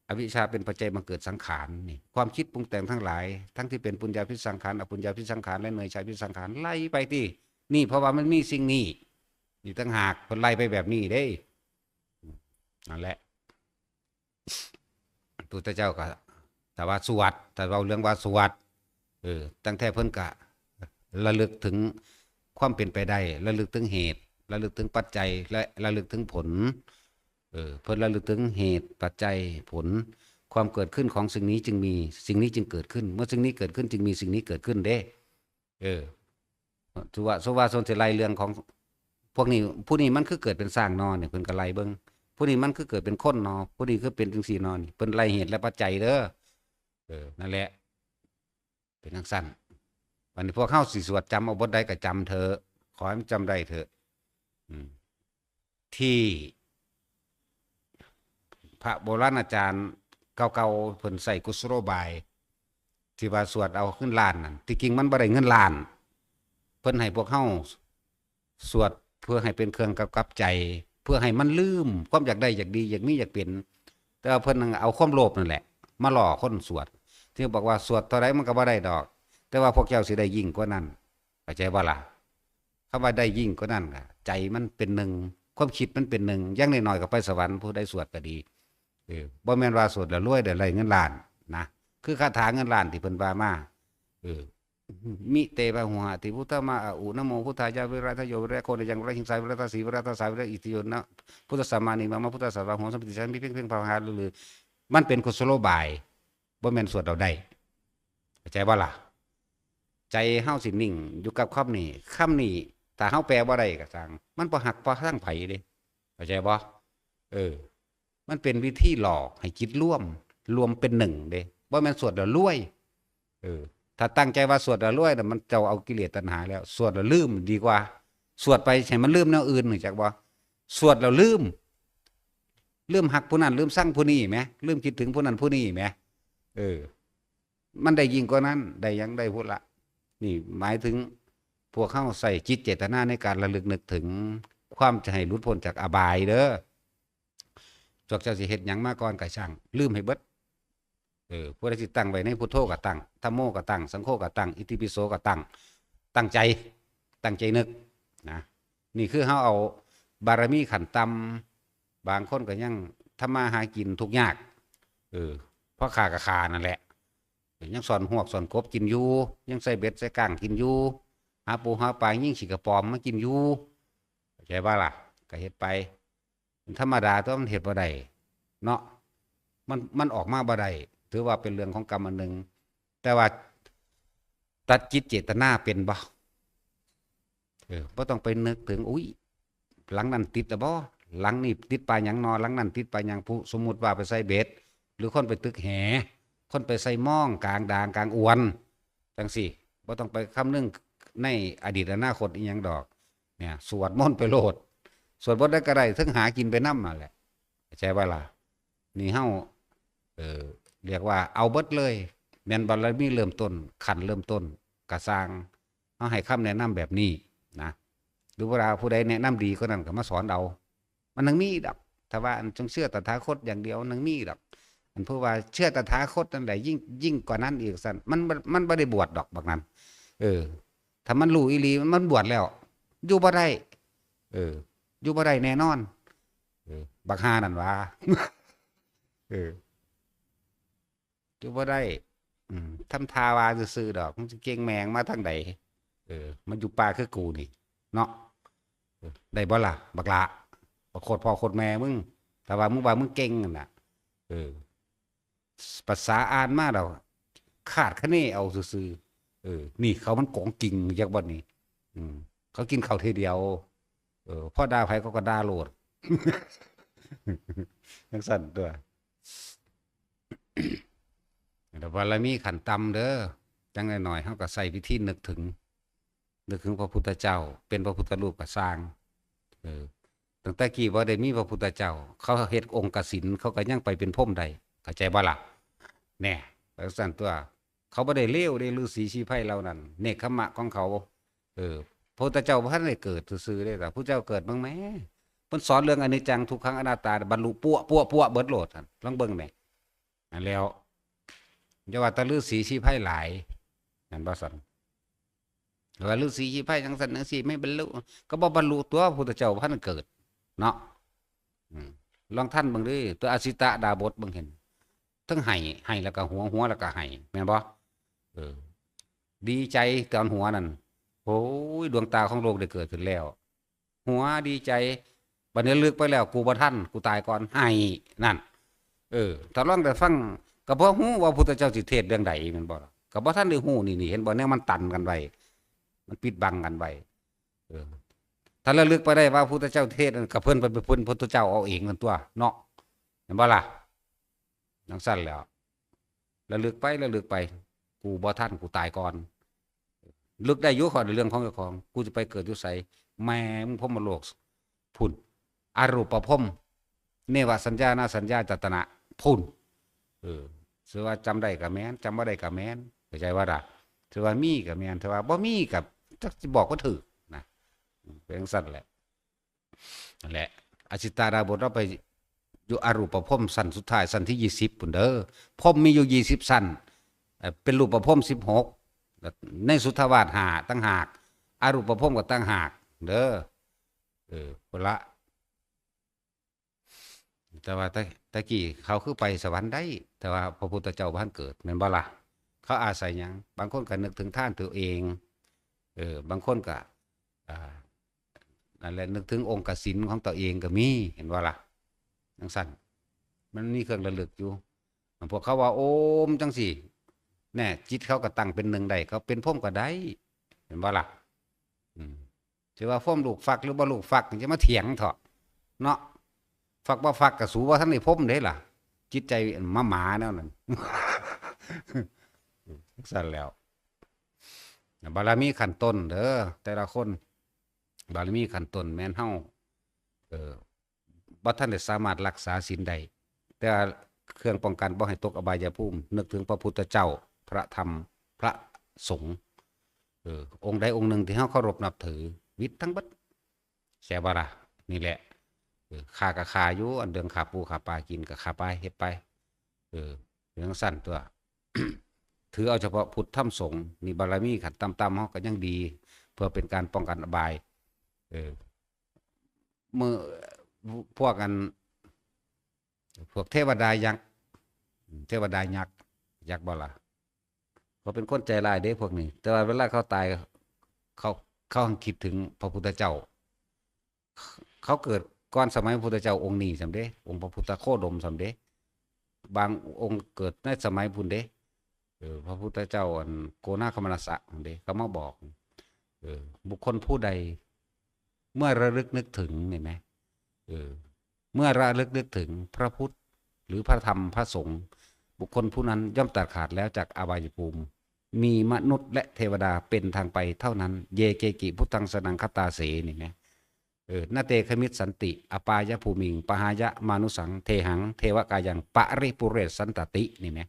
อวิชชาเป็นปัจจัยบังเกิดสังขารนี่ ความคิดปรุงแต่งทั้งหลาย ทั้งที่เป็นปุญญาภิสังขาร อปุญญาภิสังขาร และเนยชาภิสังขาร ไล่ไปที่นี่ เพราะว่ามันมีสิ่งนี้ นี่ต่างหาก เพิ่นไล่ไปแบบนี้เด้ นั่นแหละ พุทธเจ้าก็ ถ้าว่าสวด ถ้าเว้าเรื่องว่าสวด เออ ตั้งแต่เพิ่นก็ระลึกถึงความเป็นไปได้ ระลึกถึงเหตุ ระลึกถึงปัจจัย และระลึกถึงผล เออ เพิ่นระลึกถึงเหตุ ปัจจัย ผล ความเกิดขึ้นของสิ่งนี้จึงมี สิ่งนี้จึงเกิดขึ้น เมื่อสิ่งนี้เกิดขึ้นจึงมีสิ่งนี้เกิดขึ้นเด้ เออ สุว่า สุว่าสนสิไล่เรื่องของพวกนี้ ผู้นี้มันคือเกิดเป็นช้างนอนี่ เพิ่นก็ไล่เบิ่ง ผู้นี้มันคือเกิดเป็นคนนอ ผู้นี้คือเป็นจังซี่นอนี่ เพิ่นไล่เหตุและปัจจัยเด้อ เออ นั่นแหละ เป็นจังซั่น บัดนี้พวกเฮาสิสวด จำเอาบทใดก็จำเถอะ ขอให้มันจำได้เถอะ อืม ที่พระโบราณอาจารย์เก่าๆเพิ่นใช้กุศโลบาย ที่ว่าสวดเอาเงินล้านนั่น ที่จริงมันบ่ได้เงินล้าน เพิ่นให้พวกเฮาสวดเพื่อให้เป็นเครื่องกำกับใจ เพื่อให้มันลืมความอยากได้อยากดี อยากมีอยากเป็น แต่ว่าเพิ่นเอาความโลภนั่นแหละ มาล่อคนสวด ที่บอกว่าสวดเท่าใดมันก็บ่ได้ดอก แต่ว่าพวกเจ้าสิได้ยิ่งกว่านั้น เข้าใจบ่ล่ะ คำว่าได้ยิ่งกว่านั้นก็ ใจมันเป็นหนึ่ง ความคิดมันเป็นหนึ่ง อย่างน้อยๆก็ไปสวรรค์ ผู้ใดสวดก็ดี เออ บ่แม่นว่าสวดแล้วรวย ได้เงินล้านนะ คือคาถาเงินล้านที่เพิ่นว่ามา เออ มิเต พะหัวหะติ พุทธะมา อะอุ นะโมพุทธายะ วิระทะโย วิระโค นะยัง วิระหิงสา วิระทะสี วิระทะสา วิระอิติโย นะ พุทธัสสะ มานิ มะมะ พุทธัสสะ พะหัว สัมปิติ สัมปิเพ่ง เพ่ง พะหัวหะ หรือ มันเป็นกุศโลบาย บ่แม่นสวดเอาได้ เข้าใจบ่ล่ะ ใจเฮาสินิ่งอยู่กับคำนี้ คำนี้ ถ้าเฮาแปลบ่ได้ก็ช่าง มันบ่ฮักบ่ชังไผเด้ เข้าใจบ่ เออ มันเป็นวิธีหลอกให้จิตรวม รวมเป็นหนึ่งเด้ บ่แม่นสวดแล้วรวย เออ ถ้าตั้งใจว่าสวดแล้วรวยน่ะ มันเจ้าเอากิเลสตัณหาแล้ว สวดแล้วลืมดีกว่า สวดไปให้มันลืมแนวอื่น รู้จักบ่ สวดแล้วลืม ลืมฮักผู้นั้น ลืมชังผู้นี้แหม ลืมคิดถึงผู้นั้นผู้นี้แหม เออ มันได้ยิ่งกว่านั้น ได้หยัง ได้พุ้นละ นี่หมายถึงพวกเฮาใช้จิตเจตนาในการระลึกนึกถึงความจะให้หลุดพ้นจากอบายเด้อ พวกเจ้าสิเฮ็ดหยังมาก่อนก็ช่าง ลืมให้เบิด เออ ผู้ใดสิตั้งไว้ในพุทโธก็ตั้ง ธัมโมก็ตั้ง สังโฆก็ตั้ง อิติปิโสก็ตั้ง ตั้งใจ ตั้งใจนึกนะ นี่คือเฮาเอาบารมีขั้นต่ำ บางคนก็ยังทำมาหากินทุกข์ยาก เออ เพราะข้าก็ข้านั่นแหละ ยังซ่อนฮวกซ่อนกบกินอยู่ ยังใส่เบ็ดใส่ก้างกินอยู่ หาปูหาปลายิงขี้กระป๋อมมากินอยู่ เข้าใจบ่ล่ะ ก็เฮ็ดไป มันธรรมดาตัวมันเฮ็ดบ่ได้เนาะ มัน มันออกมาบ่ได้ ถือว่าเป็นเรื่องของกรรมอันหนึ่ง แต่ว่าตัดจิตเจตนาเป็นบ่ เออ บ่ต้องไปนึกถึง อุ๊ย หลังนั้นติดแล้วบ่ หลังนี้ติดปลาหยังนอ หลังนั้นติดปลาหยัง ผู้ สมมุติว่าไปใส่เบ็ด หรือคนไปตึกแห คนไปใส่ม่องกลางด่างกลางอวน จั่งซี้ บ่ต้องไปคำนึงในอดีตอนาคตอีหยังดอก เนี่ย สวดมนต์ไปโลด สวดมนต์ได้ก็ได้ เทิงหากินไปนำนั่นแหละ เข้าใจบ่ล่ะ นี่เฮา เออ เรียกว่าเอาเบิดเลย แม่นบารมีเริ่มต้น ขั้นเริ่มต้น ก็ซ่าง เฮาให้คำแนะนำแบบนี้นะ หรือว่าผู้ใดแนะนำดีกว่านั้นก็มาสอนเอา มันยังมีดอก ถ้าว่าอันจงเชื่อตถาคตอย่างเดียวมันยังมีดอก อันผู้ว่าเชื่อตถาคตนั่นแหละ ยิ่ง ยิ่งกว่านั้นอีกซั่น มันบ่ มันบ่ได้บวชดอกบักนั้น เออ ถ้ามันรู้อีหลีมันบวชแล้ว อยู่บ่ได้ เออ อยู่บ่ได้แน่นอน เออ บักห่านั่นหว่า เออ อยู่บ่ได้ อืม ทำท่าว่าซื่อๆดอก มึงสิเก่งแม่งมาทางใด เออ มาอยู่ป่าคือกูนี่ เนาะ เออ ได้บ่ล่ะ บักหล้า บักโคตรพ่อโคตรแม่มึง ถ้าว่ามึงว่ามึงเก่งนั่นน่ะ เออ ภาษาอ่านมาแล้ว คาดคะเนเอาซื่อๆ เออ นี่เขามันของจริงจักบ่นี่ อืม เขากินข้าวเทื่อเดียว เออ พอด่าไผเขาก็ด่าโลด จั่งซั่นตั๊ว แต่บารมีขั้นต่ำเด้อ จั่งน้อยๆ เฮาก็ใช้วิธีนึกถึง นึกถึงพระพุทธเจ้า เป็นพระพุทธรูปก็ซ่าง เออ ตั้งแต่กี้บ่ได้มีพระพุทธเจ้า เขาเฮ็ดองค์กสิณ เขาก็ยังไปเป็นพรหมได้ เข้าใจบ่ล่ะ แน่ จั่งซั่นตั๊ว เขาบ่ได้เลวเด้ ฤๅษีชีไพรเหล่านั้น เนกขัมมะของเขา เออ พระพุทธเจ้าบ่ทันได้เกิดซื่อๆเด้ แต่พระพุทธเจ้าเกิดเบิ่งแหม เพิ่นสอนเรื่องอนิจจัง ทุกขัง อนัตตา บรรลุปั๊วๆๆเบิดโลดหั่น ลองเบิ่งแหม อันแล้ว อย่าว่าแต่ฤๅษีชีไพรหลาย แม่นบ่ซั่น ว่าฤๅษีชีไพรจั่งซั่นจั่งซี้ ไม่บรรลุ ก็บ่บรรลุตั๊ว พระพุทธเจ้าบ่ทันเกิด เนาะ อืม ลองทันเบิ่งเด้อ ตัวอสิตะดาบสเบิ่งเห็น ทั้งไห้ ไห้แล้วก็หัว หัวแล้วก็ไห้ แม่นบ่ เออ ดีใจตอนหัวนั่น โอ้ย ดวงตาของโลกได้เกิดขึ้นแล้ว หัวดีใจ บัดนี้ระลึกไปแล้ว กูบ่ทัน กูตายก่อน ไห้ นั่น เออ ถ้าลองได้ฟัง ก็บ่ฮู้ว่าพุทธเจ้าสิเทศน์เรื่องใด แม่นบ่ล่ะ ก็บ่ทันได้ฮู้ นี่ นี่ เห็นบ่ แนวมันตันกันไว้ มันปิดบังกันไว้ เออ ถ้าระลึกไปได้ว่าพุทธเจ้าเทศน์นั่น ก็เพิ่นไปเป็นพุทธเจ้าเอาเองนั่นตั๊ว เนาะ เห็นบ่ล่ะ จั่งซั่นแหล้ว ระลึกไป ระลึกไป กูบ่ทัน กูตายก่อน ระลึกได้อยู่ ข้อยเรื่องของเจ้าของ กูจะไปเกิดอยู่ไส แม่มึงพรหมโลก พุ้น อรูปภพ เนวสัญญานาสัญญาจายตนะ พุ้น เออ ถือว่าจำได้ก็แม่น จำบ่ได้ก็แม่น เข้าใจบ่ล่ะ ถือว่ามีก็แม่น ถือว่าบ่มีก็จักสิบอกบ่ถืกนะ เป็นจั่งซั่นแหละ นั่นแหละ อสิตะดาบสลาวไปอยู่อรูปภพชั้นสุดท้าย ชั้นที่ยี่สิบพุ้นเด้อ ภพมีอยู่ยี่สิบชั้น เอ่อ เป็นรูปภพสิบหก แล้วในสุทธาวาสห้าต่างหาก อรูปภพก็ต่างหากเด้อ เออ พุ้นละ แต่ว่าแต่ แต่กี้เขาคือไปสวรรค์ได้ แต่ว่าพระพุทธเจ้าบ่ทันเกิด แม่นบ่ล่ะ เขาอาศัยหยัง บางคนก็นึกถึงทานตัวเอง เออ บางคนก็ อ่า นั่นแหละ นึกถึงองค์กสิณของตัวเองก็มี เห็นบ่ล่ะ จั่งซั่น มันมีเครื่องระลึกอยู่ พวกเขาว่า โอม จั่งซี้ แน่ จิตเขาก็ตั้งเป็นหนึ่งได้ เขาเป็นพรหมก็ได้ เห็นบ่ล่ะ อืม สิว่าพรหมลูกฟักหรือบ่ลูกฟัก จะมาเถียงเถาะ เนาะ ฟักบ่ฟักก็สูบ่ทันได้พรหมเด้ล่ะ จิตใจหมาๆแนวนั้น จั่งซั่นแหล้ว บารมีขั้นต้นเด้อ แต่ละคน บารมีขั้นต้นแม่นเฮา เออ บ่ทันได้สามารถรักษาศีลได้ แต่ว่าเครื่องป้องกันบ่ให้ตกอบายภูมิ นึกถึงพระพุทธเจ้า พระธรรม พระสงฆ์ เออ องค์ใดองค์หนึ่งที่เฮาเคารพนับถือ วิทย์ทั้งเบิด แซ่บบ่ล่ะ นี่แหละ เออ ข้าก็ข้าอยู่ อันเรื่องข้าปูข้าปลากินก็ข้าไป เฮ็ดไป เออ จั่งซั้นตั๊ว ถือเอาเฉพาะพุทธธรรมสงฆ์นี่ บารมีขั้นต่ำๆ เฮาก็ยังดี เพื่อเป็นการป้องกันอบาย เออ มื้อ พวกอัน พวกเทวดายักษ์ เทวดายักษ์ ยักษ์บ่ล่ะ เขาเป็นคนใจร้ายเด้พวกนี้ แต่ว่าเวลาเขาตาย เขา เขาหั้นคิดถึงพระพุทธเจ้า เขาเกิดก่อนสมัยพระพุทธเจ้าองค์นี้ซ้ำเด้ องค์พระพุทธโคดมซ้ำเด้ บางองค์เกิดในสมัยพุ้นเด้ เออ พระพุทธเจ้าอันโกนาคมนัสสะพุ้นเด้ เขามาบอก เออ บุคคลผู้ใด เมื่อระลึกนึกถึง นี่แหม เออ เมื่อระลึกนึกถึงพระพุทธ หรือพระธรรมพระสงฆ์ บุคคลผู้นั้นย่อมตัดขาดแล้วจากอบายภูมิ มีมนุษย์และเทวดาเป็นทางไปเท่านั้น เย เกกิ พุทธัง สรณัง คัจฉาเส นี่แหม เออ นะ เต ขมิชชันติ อปายภูมิง ปหายะ มานุสสัง เทหัง เทวกายัง ปริปุเรสสันตติ นี่แหม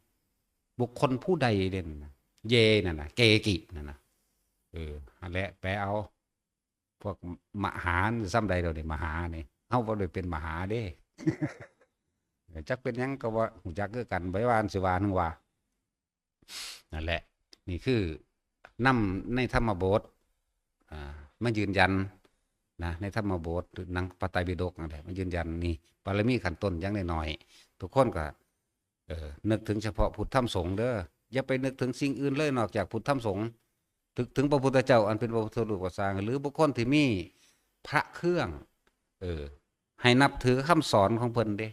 บุคคลผู้ใดเด่นนะ เย นั่นนะ เกกิ นั่นนะ เออ นั่นแหละ แปลเอา พวกมหานี่ซ้ำใด๋เดี๋ยวนี้ มหานี่ เฮาบ่ได้เป็นมหาเด้ จักเป็นหยังก็บ่ฮู้จักคือกัน บ่ว่าอันสิว่าหนึ่งว่า นั่นแหละ นี่คือนำในธรรมบท อ่า มายืนยันนะ ในธรรมบท หรือหนังพระไตรปิฎกนั่นแหละ มายืนยันนี่ บารมีขั้นต้นอย่างน้อยๆ ทุกคนก็ เออ นึกถึงเฉพาะพุทธธรรมสงฆ์เด้อ อย่าไปนึกถึงสิ่งอื่นเลยนอกจากพุทธธรรมสงฆ์ นึกถึงพระพุทธเจ้าอันเป็นพระพุทธรูปก็ซ่าง หรือบุคคลที่มีพระเครื่อง เออ ให้นับถือคำสอนของเพิ่นเด้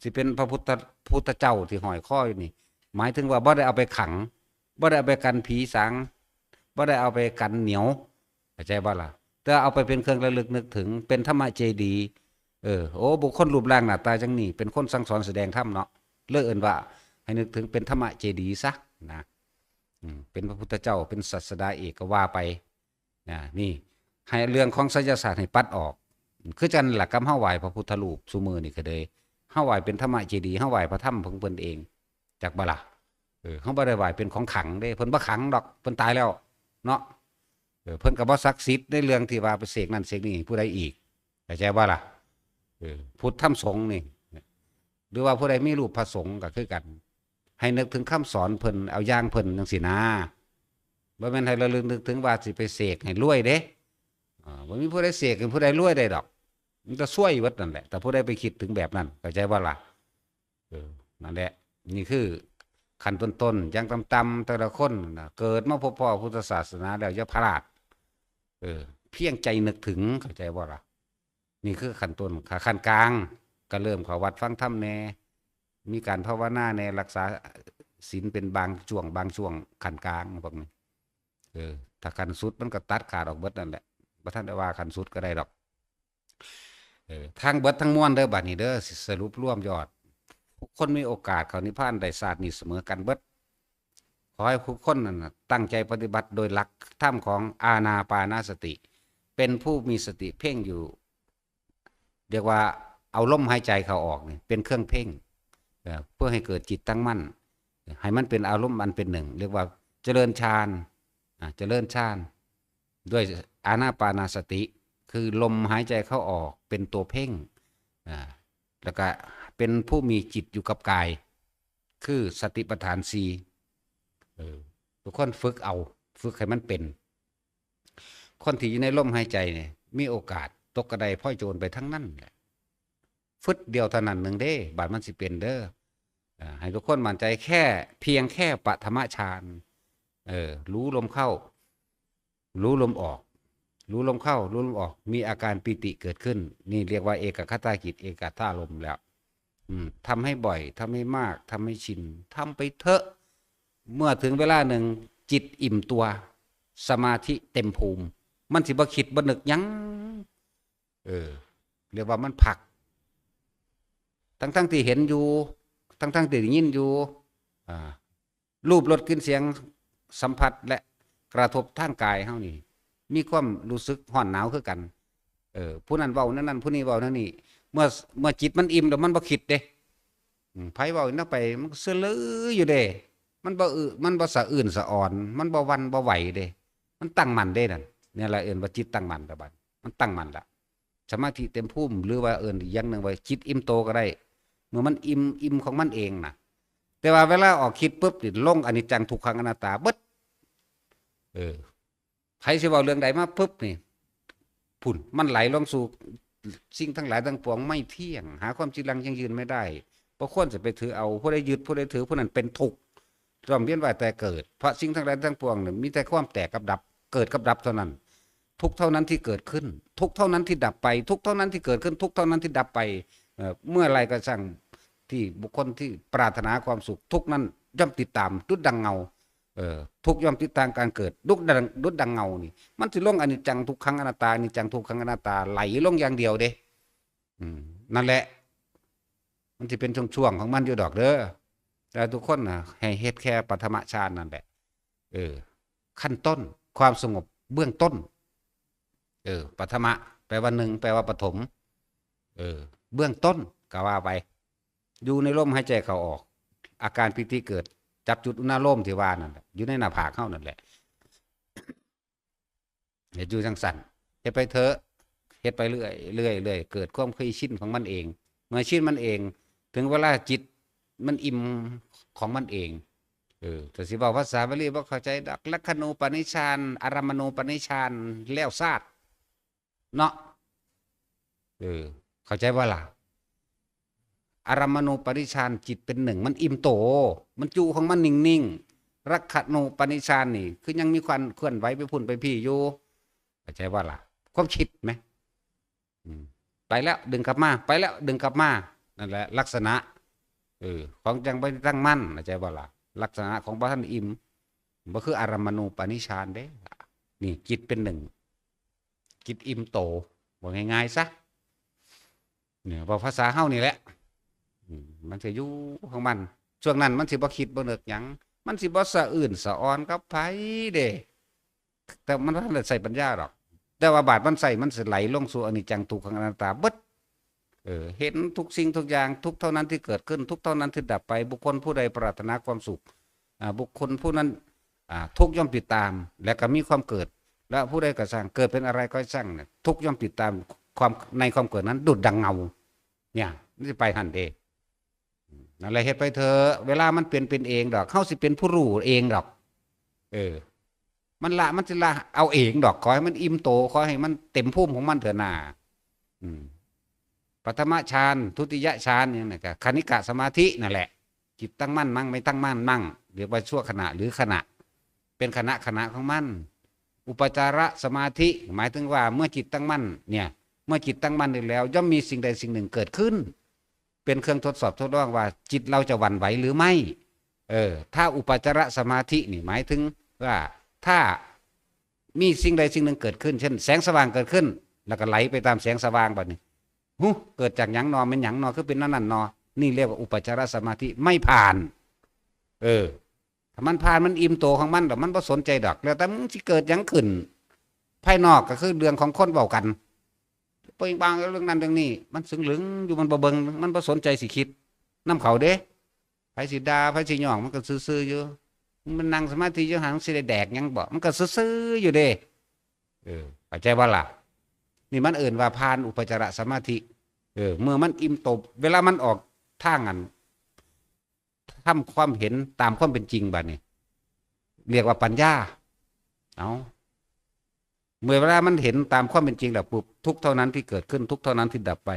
สิเป็นพระพุทธ พุทธเจ้าที่ห้อยคออยู่นี่ หมายถึงว่าบ่ได้เอาไปขัง บ่ได้เอาไปกันผีสาง บ่ได้เอาไปกันเหนียว เข้าใจบ่ล่ะ แต่เอาไปเป็นเครื่องระลึกนึกถึง เป็นธรรมเจดีย์ เออ โอ้ บุคคลรูปร่างหน้าตาจั่งนี้ เป็นคนสั่งสอนแสดงธรรมเนาะ เลยเอิ้นว่าให้นึกถึงเป็นธรรมเจดีย์ซะนะ อืม เป็นพระพุทธเจ้า เป็นศาสดาเอกก็ว่าไป นะ นี่ ให้เรื่องของไสยศาสตร์ให้ปัดออก คือจั่งล่ะ กับเฮาไหว้พระพุทธรูปซุมื้อนี่ก็เลย เฮาไหว้เป็นธรรมเจดีย์ เฮาไหว้พระธรรมของเพิ่นเอง จักบ่ล่ะ เออ เฮาบ่ได้ไหว้เป็นของขลังเด้ เพิ่นบ่ขลังดอก เพิ่นตายแล้ว เนาะ เออ เพิ่นก็บ่ศักดิ์สิทธิ์ในเรื่องที่ว่าไปเสกนั่นเสกนี่ให้ผู้ใดอีก เข้าใจบ่ล่ะ เออ พุทธธรรมสงฆ์นี่ หรือว่าผู้ใดมีรูปพระสงฆ์ก็คือกัน ให้นึกถึงคำสอนเพิ่น เอาอย่างเพิ่นจั่งซี้นะ บ่แม่นให้ระลึกนึกถึงว่าสิไปเสกให้รวยเด้ อ่า บ่มีผู้ใดเสกให้ผู้ใดรวยได้ดอก มันก็ซวยเบิดนั่นแหละ แต่ผู้ใดไปคิดถึงแบบนั้น เข้าใจบ่ล่ะ เออ นั่นแหละ นี่คือขั้นต้นๆ อย่างต่ำๆ แต่ละคนน่ะ เกิดมาพบพ้อพุทธศาสนาแล้วอย่าพลาด เออ เพียงใจนึกถึง เข้าใจบ่ล่ะ นี่คือขั้นต้น ขั้นกลาง ก็เริ่มเข้าวัดฟังธรรมแหน่ มีการภาวนาแหน่ รักษาศีลเป็นบางช่วง บางช่วง ขั้นกลางพวกนี้ เออ ถ้าขั้นสุดมันก็ตัดขาดออกเบิดนั่นแหละ บ่ทันได้ว่าขั้นสุดก็ได้ดอก เออ ทั้งเบิดทั้งมวลเด้อ บัดนี้เด้อ สิสรุปรวมยอด ทุกคนมีโอกาสเข้านิพพานได้ชาตินี้เสมอกันเบิด ขอให้ทุกคนนั่นน่ะตั้งใจปฏิบัติโดยหลักธรรมของอานาปานสติ เป็นผู้มีสติเพ่งอยู่ เรียกว่าเอาลมหายใจเข้าออกนี่เป็นเครื่องเพ่ง เอ่อ เพื่อให้เกิดจิตตั้งมั่น ให้มันเป็นอารมณ์อันเป็นหนึ่ง เรียกว่าเจริญฌาน อ่า เจริญฌาน ด้วยอานาปานสติ คือลมหายใจเข้าออกเป็นตัวเพ่ง อ่า แล้วก็เป็นผู้มีจิตอยู่กับกาย คือสติปัฏฐานสี่ เออ ทุกคนฝึกเอา ฝึกให้มันเป็น คนที่อยู่ในลมหายใจเนี่ย มีโอกาสตกกระไดพลอยโจรไปทั้งนั้นแหละ ฟึดเดียวเท่านั้นหนึ่งเด้ บาดมันสิเป็นเด้อ อ่า ให้ทุกคนมั่นใจแค่ เพียงแค่ปฐมฌาน เออ รู้ลมเข้า รู้ลมออก รู้ลมเข้า รู้ลมออก มีอาการปีติเกิดขึ้น นี่เรียกว่าเอกัคคตาจิต เอกัคคตารมณ์แล้ว อืม ทำให้บ่อย ทำให้มาก ทำให้ชิน ทำไปเถอะ เมื่อถึงเวลาหนึ่ง จิตอิ่มตัว สมาธิเต็มภูมิ มันสิบ่คิดบ่นึกหยัง เออ เรียกว่ามันพัก ทั้งๆ ที่เห็นอยู่ ทั้งๆ ที่ได้ยินอยู่ อ่า รูป รส กลิ่น เสียง สัมผัส และกระทบทางกายเฮานี่ มีความรู้สึกร้อนหนาวคือกัน เออ ผู้นั้นเว้าแนวนั้น ผู้นี้เว้าแนวนี้ เมื่อ เมื่อจิตมันอิ่มแล้วมันบ่คิดเด้ อืม ไผเว้าแนวไป มันก็ซื่อลืออยู่เด้ มันบ่อึ มันบ่สะอื้นสะออน มันบ่หวั่นบ่ไหวเด้ มันตั้งมั่นเด้นั่น เนี่ยล่ะเอิ้นว่าจิตตั้งมั่นละบัด มันตั้งมั่นละ สมาธิเต็มภูมิ หรือว่าเอิ้นอีกอย่างหนึ่งว่าจิตอิ่มโตก็ได้ เมื่อมันอิ่ม อิ่มของมันเองน่ะ แต่ว่าเวลาออกคิดปุ๊บนี่ลงอนิจจังทุกขังอนัตตาเบิด เออ ไผสิเว้าเรื่องใดมาปุ๊บนี่ พุ่น มันไหลลงสู่สิ่งทั้งหลายทั้งปวงไม่เที่ยง หาความจีรังยั่งยืนไม่ได้ บ่ควรจะไปถือเอา ผู้ใดยึด ผู้ใดถือ ผู้นั้นเป็นทุกข์ ย่อมเวียนว่ายแต่เกิด เพราะสิ่งทั้งหลายทั้งปวงเนี่ยมีแต่ความแตกกับดับ เกิดกับดับเท่านั้น ทุกข์เท่านั้นที่เกิดขึ้น ทุกข์เท่านั้นที่ดับไป ทุกข์เท่านั้นที่เกิดขึ้น ทุกข์เท่านั้นที่ดับไป เอ่อ เมื่อไรก็ช่างที่บุคคลที่ปรารถนาความสุข ทุกข์นั้นย่อมติดตาม ดุจดังเงา เออ ทุกข์ย่อมติดตามการเกิด ดุจดัง ดุจดังเงานี่ มันสิลงอนิจจังทุกขังอนัตตา อนิจจังทุกขังอนัตตา ไหลลงอย่างเดียวเด้ อืม นั่นแหละ มันสิเป็นช่วงๆของมันอยู่ดอกเด้อ แต่ทุกคนน่ะ ให้เฮ็ดแค่ปฐมฌานนั่นแหละ เออ ขั้นต้น ความสงบเบื้องต้น เออ ปฐมะ แปลว่าหนึ่ง แปลว่าปฐม เออ เบื้องต้นก็ว่าไป อยู่ในลมหายใจเข้าออก อาการปีติเกิด จับจุดอุณาโลมที่ว่านั่นแหละ อยู่ในหน้าผากเฮานั่นแหละ เฮ็ดอยู่จังซั่น เฮ็ดไปเถอะ เฮ็ดไปเรื่อย เรื่อย เรื่อย เกิดความเคยชินของมันเอง เมื่อชินมันเอง ถึงเวลาจิตมันอิ่มของมันเอง เออ แต่สิเว้าภาษาบาลีบ่เข้าใจดอก ลักขณูปนิชฌาน อารมณูปนิชฌาน แล้วซาด เนาะ เออ เข้าใจบ่ล่ะ อารมณูปนิชฌาน จิตเป็นหนึ่ง มันอิ่มโต มันจุของมันนิ่งๆ ลักขณูปนิชฌานนี่ คือยังมีความเคลื่อนไหวไปพุ่นไปพี้อยู่ เข้าใจบ่ล่ะ ความคิดไหม อืม ไปแล้วดึงกลับมา ไปแล้วดึงกลับมา นั่นแหละลักษณะ เออ ของจังบ่ตั้งมั่น เข้าใจบ่ล่ะ ลักษณะของบ่ทันอิ่ม บ่คืออารมณูปนิชฌานเด้ นี่จิตเป็นหนึ่ง จิตอิ่มโต บอกง่ายๆซะ เนี่ย เว้าภาษาเฮานี่แหละ อืม มันสิอยู่ของมัน ช่วงนั้นมันสิบ่คิดบ่นึกหยัง มันสิบ่สะอื้นสะออนกับไผเด้ แต่มันบ่ทันได้ใช้ปัญญาดอก แต่ว่าบาดมันใช้ มันสิไหลลงสู่อนิจจังทุกขังอนัตตาเบิด เออ เห็นทุกสิ่งทุกอย่าง ทุกข์เท่านั้นที่เกิดขึ้น ทุกข์เท่านั้นที่ดับไป บุคคลผู้ใดปรารถนาความสุข อ่า บุคคลผู้นั้น อ่า ทุกข์ย่อมติดตาม และก็มีความเกิด และผู้ใดก็ช่าง เกิดเป็นอะไรก็ช่างเนี่ย ทุกข์ย่อมติดตามความ ในความเกิดนั้น ดุจดังเงา เนี่ย มันสิไปหั่นเด้ นั่นแหละ เฮ็ดไปเถอะ เวลามันเป็น เป็นเองดอก เฮาสิเป็นผู้รู้เองดอก เออ มันละ มันสิละเอาเองดอก ขอให้มันอิ่มโต ขอให้มันเต็มภูมิของมันเถอะนา อืม ปฐมฌาน ทุติยฌาน หยังนั่นก็ คณิกะสมาธินั่นแหละ จิตตั้งมั่นมั่ง ไม่ตั้งมั่นมั่ง เรียกว่าชั่วขณะหรือขณะ เป็นขณะขณะของมัน อุปจารสมาธิ หมายถึงว่าเมื่อจิตตั้งมั่นเนี่ย เมื่อจิตตั้งมั่นแล้ว ย่อมมีสิ่งใดสิ่งหนึ่งเกิดขึ้น เป็นเครื่องทดสอบทดลองว่าจิตเราจะหวั่นไหวหรือไม่ เออ ถ้าอุปจารสมาธินี่หมายถึงว่าถ้ามีสิ่งใดสิ่งหนึ่งเกิดขึ้น เช่น แสงสว่างเกิดขึ้น แล้วก็ไหลไปตามแสงสว่างบัดนี้ หุ เกิดจากหยังนอ แม่นหยังนอ คือเป็นนั่นนั่นนอ นี่เรียกว่าอุปจารสมาธิไม่ผ่าน เออ ถ้ามันผ่าน มันอิ่มโตของมันดอก มันบ่สนใจดอก แล้วแต่มึงสิเกิดหยังขึ้น ภายนอกก็คือเรื่องของคนเว้ากัน เปิงบางเรื่องนั้นเรื่องนี้ มันสึงหลึงอยู่ มันบ่เบิ่ง มันบ่สนใจสิคิดนำเขาเด้ ไผสิด่า ไผสิย่อง มันก็ซื่อๆอยู่ มันนั่งสมาธิอยู่หั่น สิได้แดกหยังบ่ มันก็ซื่อๆอยู่เด้ เออ เข้าใจบ่ล่ะ นี่มันเอิ้นว่าผ่านอุปจารสมาธิ เออ เมื่อมันอิ่มโต เวลามันออกทางอัน ทำความเห็นตามความเป็นจริงบัดนี้ เรียกว่าปัญญา เอา เมื่อเวลามันเห็นตามความเป็นจริงแล้วปุ๊บ ทุกข์เท่านั้นที่เกิดขึ้น ทุกข์เท่านั้นที่ดับไป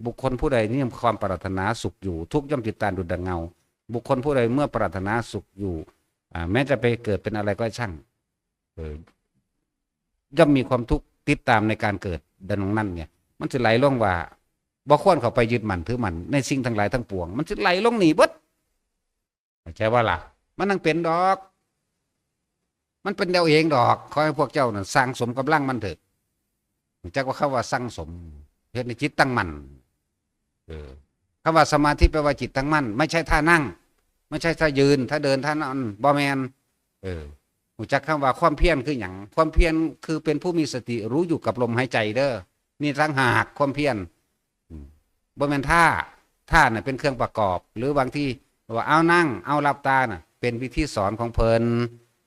บุคคลผู้ใดนี่มีความปรารถนาสุขอยู่ ทุกข์ย่อมติดตามดุจดังเงา บุคคลผู้ใดเมื่อปรารถนาสุขอยู่ อ่า แม้จะไปเกิดเป็นอะไรก็ช่าง เออ ย่อมมีความทุกข์ติดตามในการเกิด ดังนั้นเนี่ย มันสิไหลลงว่า บ่ควรเข้าไปยึดมั่นถือมั่นในสิ่งทั้งหลายทั้งปวง มันสิไหลลงนี่เบิด เข้าใจบ่ล่ะ มันนั่งเป็นดอก มันเป็นเอาเองดอก ขอให้พวกเจ้านั่นสั่งสมกำลังมันเถอะ รู้จักว่าคำว่าสั่งสม เฮ็ดให้จิตตั้งมั่น เออ คำว่าสมาธิแปลว่าจิตตั้งมั่น ไม่ใช่ท่านั่ง ไม่ใช่ท่ายืน ท่าเดิน ท่านอน บ่แม่น เออ รู้จักคำว่าความเพียรคือหยัง ความเพียรคือเป็นผู้มีสติรู้อยู่กับลมหายใจเด้อ นี่ต่างหากความเพียร อืม บ่แม่นท่า ท่าน่ะเป็นเครื่องประกอบ หรือบางทีว่าเอานั่ง เอาหลับตาน่ะ เป็นวิธีสอนของเพิ่น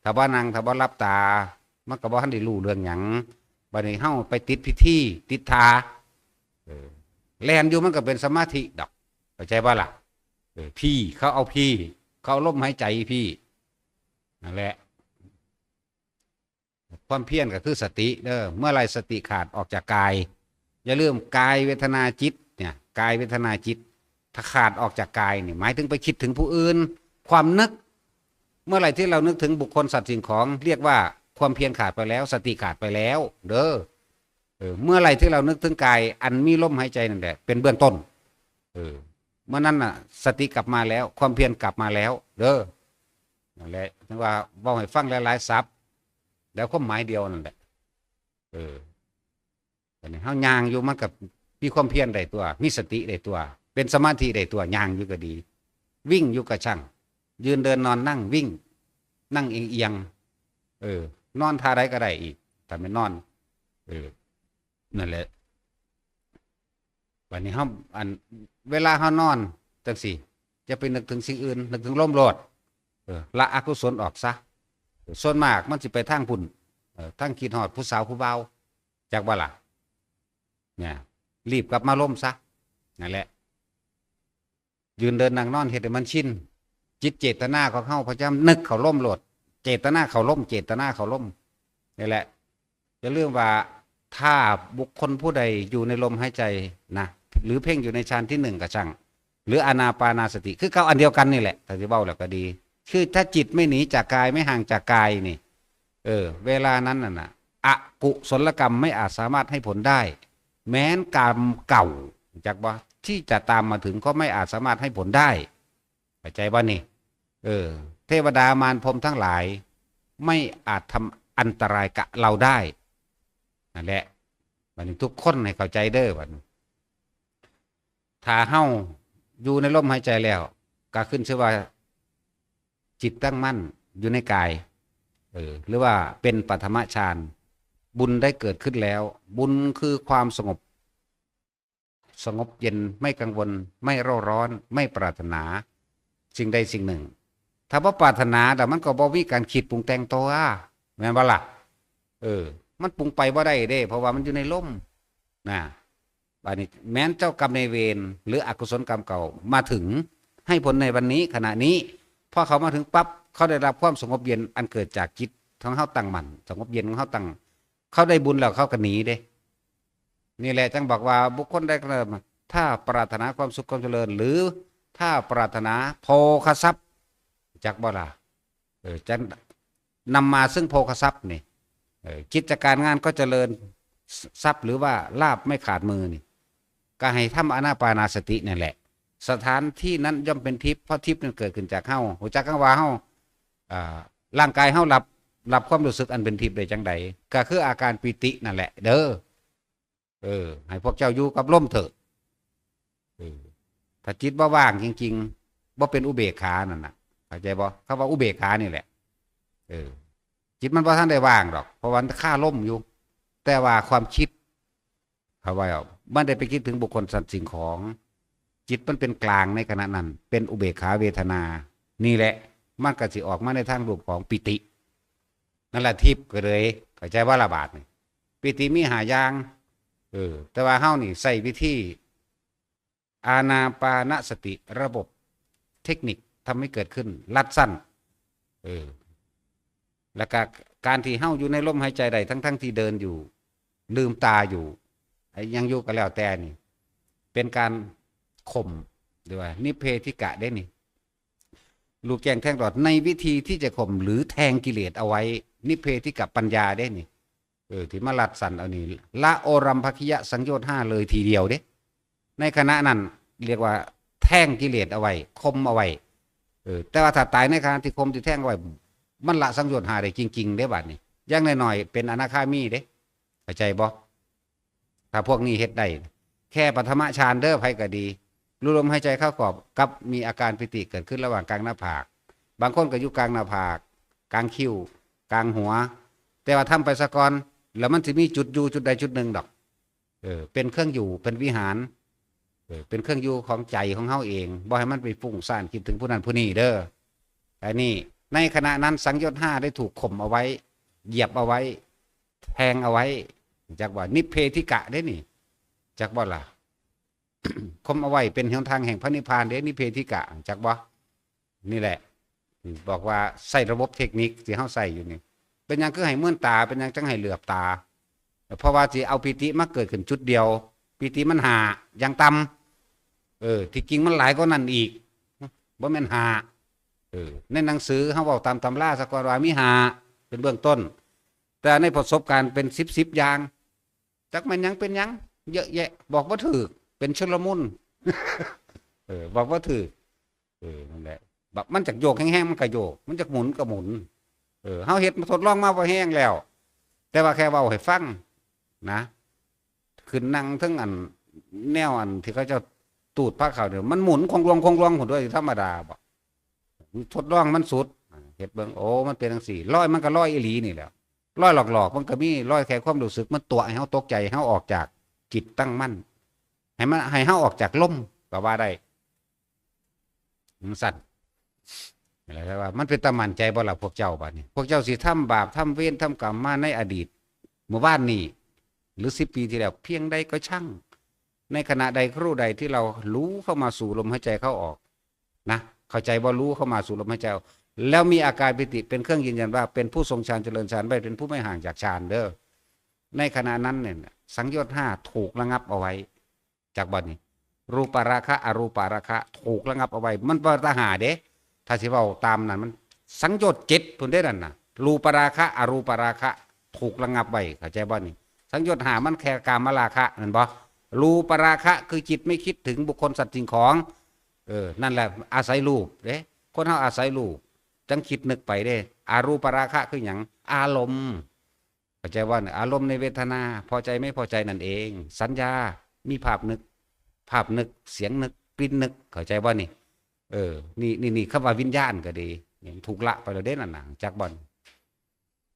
ถ้าบ่นั่ง ถ้าบ่หลับตา มันก็บ่ทันได้รู้เรื่องหยัง บัดนี้เฮาไปติดพิธี ติดท่า เออ แล่นอยู่มันก็เป็นสมาธิดอก เข้าใจบ่ล่ะ เออ พี เขาเอาพี เข้าลมหายใจพี้ นั่นแหละ ความเพียรก็คือสติเด้อ เมื่อไหร่สติขาดออกจากกาย อย่าลืม กายเวทนาจิตเนี่ย กายเวทนาจิต ถ้าขาดออกจากกายนี่ หมายถึงไปคิดถึงผู้อื่น ความนึก เมื่อไหร่ที่เรานึกถึงบุคคลสัตว์สิ่งของ เรียกว่าความเพียรขาดไปแล้ว สติขาดไปแล้ว เด้อ เออ เมื่อไหร่ที่เรานึกถึงกายอันมีลมหายใจนั่นแหละ เป็นเบื้องต้น เออ เมื่อนั้นน่ะ สติกลับมาแล้ว ความเพียรกลับมาแล้ว เด้อ นั่นแหละ ถึงว่าเว้าให้ฟังหลายๆศัพท์ แล้วความหมายเดียวนั่นแหละ เออ อันนี้เฮาย่างอยู่มันก็มีความเพียรได้ตัว มีสติได้ตัว เป็นสมาธิได้ตัว ย่างอยู่ก็ดี วิ่งอยู่ก็ช่าง ยืนเดินนอนนั่งวิ่ง นั่งเอียงๆ เออ นอนท่าใดก็ได้อีก ถ้าแม่นนอน เออ นั่นแหละ บัดนี้เฮา อัน เวลาเฮานอนจังซี่ อย่าไปนึกถึงสิ่งอื่น นึกถึงลมโลด เออ ละอกุศลออกซะ ส่วนมากมันสิไปทางพุ้น เออ ทางคิดฮอดผู้สาวผู้บ่าว จักบ่ล่ะ เนี่ย รีบกลับมาลมซะ นั่นแหละ ยืนเดินนั่งนอนเฮ็ดให้มันชิน จิตเจตนาของเฮาพยายามนึกเข้าลมโลด เจตนาเข้าลม เจตนาเข้าลม นี่แหละ อย่าลืมว่า ถ้าบุคคลผู้ใดอยู่ในลมหายใจนะ หรือเพ่งอยู่ในฌานที่หนึ่งก็ช่าง หรืออานาปานาสติ คือเก่าอันเดียวกันนี่แหละ ถ้าสิเว้าแล้วก็ดี คือถ้าจิตไม่หนีจากกาย ไม่ห่างจากกายนี่ เออ เวลานั้นน่ะนะ อกุศลกรรมไม่อาจสามารถให้ผลได้ แม้นกรรมเก่า จักบ่ ที่จะตามมาถึงก็ไม่อาจสามารถให้ผลได้ เข้าใจบ่นี่ เออ เทวดามารพรหมทั้งหลาย ไม่อาจทำอันตรายกับเราได้ นั่นแหละ บัดนี้ทุกคนให้เข้าใจเด้อ บัดนี้ ถ้าเฮาอยู่ในลมหายใจแล้ว ก็ขึ้นชื่อว่า จิตตั้งมั่นอยู่ในกาย เออ หรือว่าเป็นปฐมฌาน บุญได้เกิดขึ้นแล้ว บุญคือความสงบ สงบเย็น ไม่กังวล ไม่เร่าร้อน ไม่ปรารถนา สิ่งใดสิ่งหนึ่ง ถ้าบ่ปรารถนาแล้วมันก็บ่มีการคิดปรุงแต่งตัว แม่นบ่ล่ะ เออ มันปรุงไปบ่ได้เด้ เพราะว่ามันอยู่ในลม นะ บัดนี้แม้นเจ้ากรรมนายเวร หรืออกุศลกรรมเก่ามาถึง ให้ผลในวันนี้ขณะนี้ พอเขามาถึงปั๊บ เขาได้รับความสงบเย็นอันเกิดจากจิตของเฮาตั้งมั่น สงบเย็นของเฮาตั้ง เขาได้บุญแล้วเขาก็หนีเด้ นี่แหละจั่งบอกว่าบุคคลใดก็ตาม ถ้าปรารถนาความสุขความเจริญ หรือถ้าปรารถนาโภคทรัพย์ จักบ่ล่ะ เออ จะนำมาซึ่งโภคทรัพย์นี่ เออ กิจการงานก็เจริญ ทรัพย์หรือว่าลาภไม่ขาดมือนี่ ก็ให้ทำอานาปานาสตินั่นแหละ สถานที่นั้นย่อมเป็นทิพย์ เพราะทิพย์นั้นเกิดขึ้นจากเฮา ฮู้จักคำว่าเฮา อ่า ร่างกายเฮารับ รับความรู้สึกอันเป็นทิพย์ได้จั่งใด ก็คืออาการปีตินั่นแหละ เด้อ เออ ให้พวกเจ้าอยู่กับลมเถอะ เออ ถ้าจิตบ่ว่างจริงๆ บ่เป็นอุเบกขานั่นน่ะ เข้าใจบ่ คำว่าอุเบกขานี่แหละ เออ จิตมันบ่ทันได้ว่างดอก เพราะว่ามันคาลมอยู่ แต่ว่าความคิด เขาว่าเอา มันได้ไปคิดถึงบุคคลสัตว์สิ่งของ จิตมันเป็นกลางในขณะนั้น เป็นอุเบกขาเวทนา นี่แหละ มันก็สิออกมาในทางรูปของปีติ นั่นแหละทิพย์ก็เลย เข้าใจว่าละบาดนี่ ปีติมีห้าอย่าง เออ แต่ว่าเฮานี่ใช้วิธี อานาปานสติระบบเทคนิคทำให้เกิดขึ้น รัดสั้น เออ แล้วก็การที่เฮาอยู่ในลมหายใจได้ ทั้งๆที่เดินอยู่ ลืมตาอยู่ ไอ้ยังอยู่ก็แล้วแต่นี่ เป็นการข่ม หรือว่านิพเพธิกะเด้นี่ รู้แจ้งแทงตลอดในวิธีที่จะข่มหรือแทงกิเลสเอาไว้ นิพเพธิกะปัญญาเด้นี่ เออ ที่มารัดสั้นเอานี่ ละโอรัมภคิยะสังโยชน์ห้าเลยทีเดียวเด้ ในขณะนั้นเรียกว่าแทงกิเลสเอาไว้ ข่มเอาไว้ เออ แต่ว่าถ้าตายในขณะที่ข่มที่แทงเอาไว้ มันละสังโยชน์ห้าได้จริงๆเด้ บัดนี้ อย่างน้อยๆเป็นอนาคามีเด้ เข้าใจบ่ ถ้าพวกนี้เฮ็ดได้ แค่ปฐมฌานเด้อ ไผก็ดี รู้ลมหายใจเข้าออก กับมีอาการปีติเกิดขึ้นระหว่างกลางหน้าผาก บางคนก็อยู่กลางหน้าผาก กลางคิ้ว กลางหัว แต่ว่าทำไปซะก่อน แล้วมันสิมีจุดอยู่จุดใดจุดหนึ่งดอก เออ เป็นเครื่องอยู่ เป็นวิหาร เออ เป็นเครื่องอยู่ของใจของเฮาเอง บ่ให้มันไปฟุ้งซ่านคิดถึงผู้นั้นผู้นี้เด้อ อันนี้ ในขณะนั้นสังโยชน์ห้าได้ถูกข่มเอาไว้ เหยียบเอาไว้ แทงเอาไว้ จักว่านิพเพธิกะเด้นี่ จักบ่ล่ะ ข่มเอาไว้เป็นหนทางแห่งพระนิพพานเด้ นิพเพธิกะ จักบ่ นี่แหละ บอกว่าใช้ระบบเทคนิคที่เฮาใช้อยู่นี่ เป็นหยังคือให้เมินตา เป็นหยังจั่งให้เหลือบตา เพราะว่าสิเอาปีติมาเกิดขึ้นจุดเดียว ปีติมันห้า อย่างต่ำ เออ ที่จริงมันหลายกว่านั้นอีก บ่แม่นห้า เออ ในหนังสือเฮาเว้าตามตำราซะก่อนว่ามีห้า เป็นเบื้องต้น แต่ในประสบการณ์เป็นสิบ สิบอย่าง จักแม่นหยังเป็นหยัง เยอะแยะ บอกบ่ถูก เป็นชุลมุน เออ บอกบ่ถูก เออ นั่นแหละ แบบมันจักโยกแฮงๆ มันก็โยก มันจักหมุนก็หมุน เออ เฮาเฮ็ดทดลองมาพอแฮงแล้ว แต่ว่าแค่เว้าให้ฟังนะ ขึ้นนั่งเทิงอัน แนวอันที่เขาเจ้าตูดพาเข้าเนี่ย มันหมุนคงลวงคงลวงพุ้นเด้ ธรรมดาบ่ ทดลองมันสุด เฮ็ดเบิ่ง โอ้ มันเป็นจั่งซี้ ลอยมันก็ลอยอีหลีนี่แหละ ลอยหลอกๆ มันก็มี ลอยแค่ความรู้สึก มันตั๋วให้เฮาตกใจ ให้เฮาออกจากจิตตั้งมั่น ให้มัน ให้เฮาออกจากลม ก็ว่าได้ จั่งซั้น แล้วว่า มันเป็นตามั่นใจบ่ล่ะพวกเจ้าบัดนี้ พวกเจ้าสิทำบาป ทำเวร ทำกรรมมาในอดีต เมื่อวานนี้ หรือสิบปีที่แล้ว เพียงใดก็ช่าง ในขณะใดครู่ใดที่เรารู้เข้ามาสู่ลมหายใจเข้าออก นะ เข้าใจว่ารู้เข้ามาสู่ลมหายใจออก แล้วมีอาการปีติเป็นเครื่องยืนยันว่าเป็นผู้ทรงฌานเจริญฌานไว้ เป็นผู้ไม่ห่างจากฌานเด้อ ในขณะนั้นเนี่ย สังโยชน์ห้าถูกระงับเอาไว้ จากบ่อนนี้ รูปราคะ อรูปราคะ ถูกระงับเอาไว้ มันบ่ตาหาเด้ ถ้าสิเว้าตามนั้น มันสังโยชน์เจ็ดพุ้นเด้นั่นน่ะ รูปราคะ อรูปราคะ ถูกระงับไว้ เข้าใจบ่นี่ สังโยชน์ห้ามันแค่กามราคะ แม่นบ่ รูปราคะคือจิตไม่คิดถึงบุคคลสัตว์สิ่งของ เออ นั่นแหละ อาศัยรูปเด้ คนเฮาอาศัยรูป จั่งคิดนึกไปเด้ อรูปราคะคือหยัง อารมณ์ เข้าใจบ่นี่ อารมณ์ในเวทนา พอใจไม่พอใจนั่นเอง สัญญา มีภาพนึก ภาพนึก เสียงนึก กลิ่นนึก เข้าใจบ่นี่ เออ นี่ นี่ นี่ คำว่าวิญญาณก็ดี นี่ถูกละไปแล้วเด้นั่นน่ะ จักบ่นี่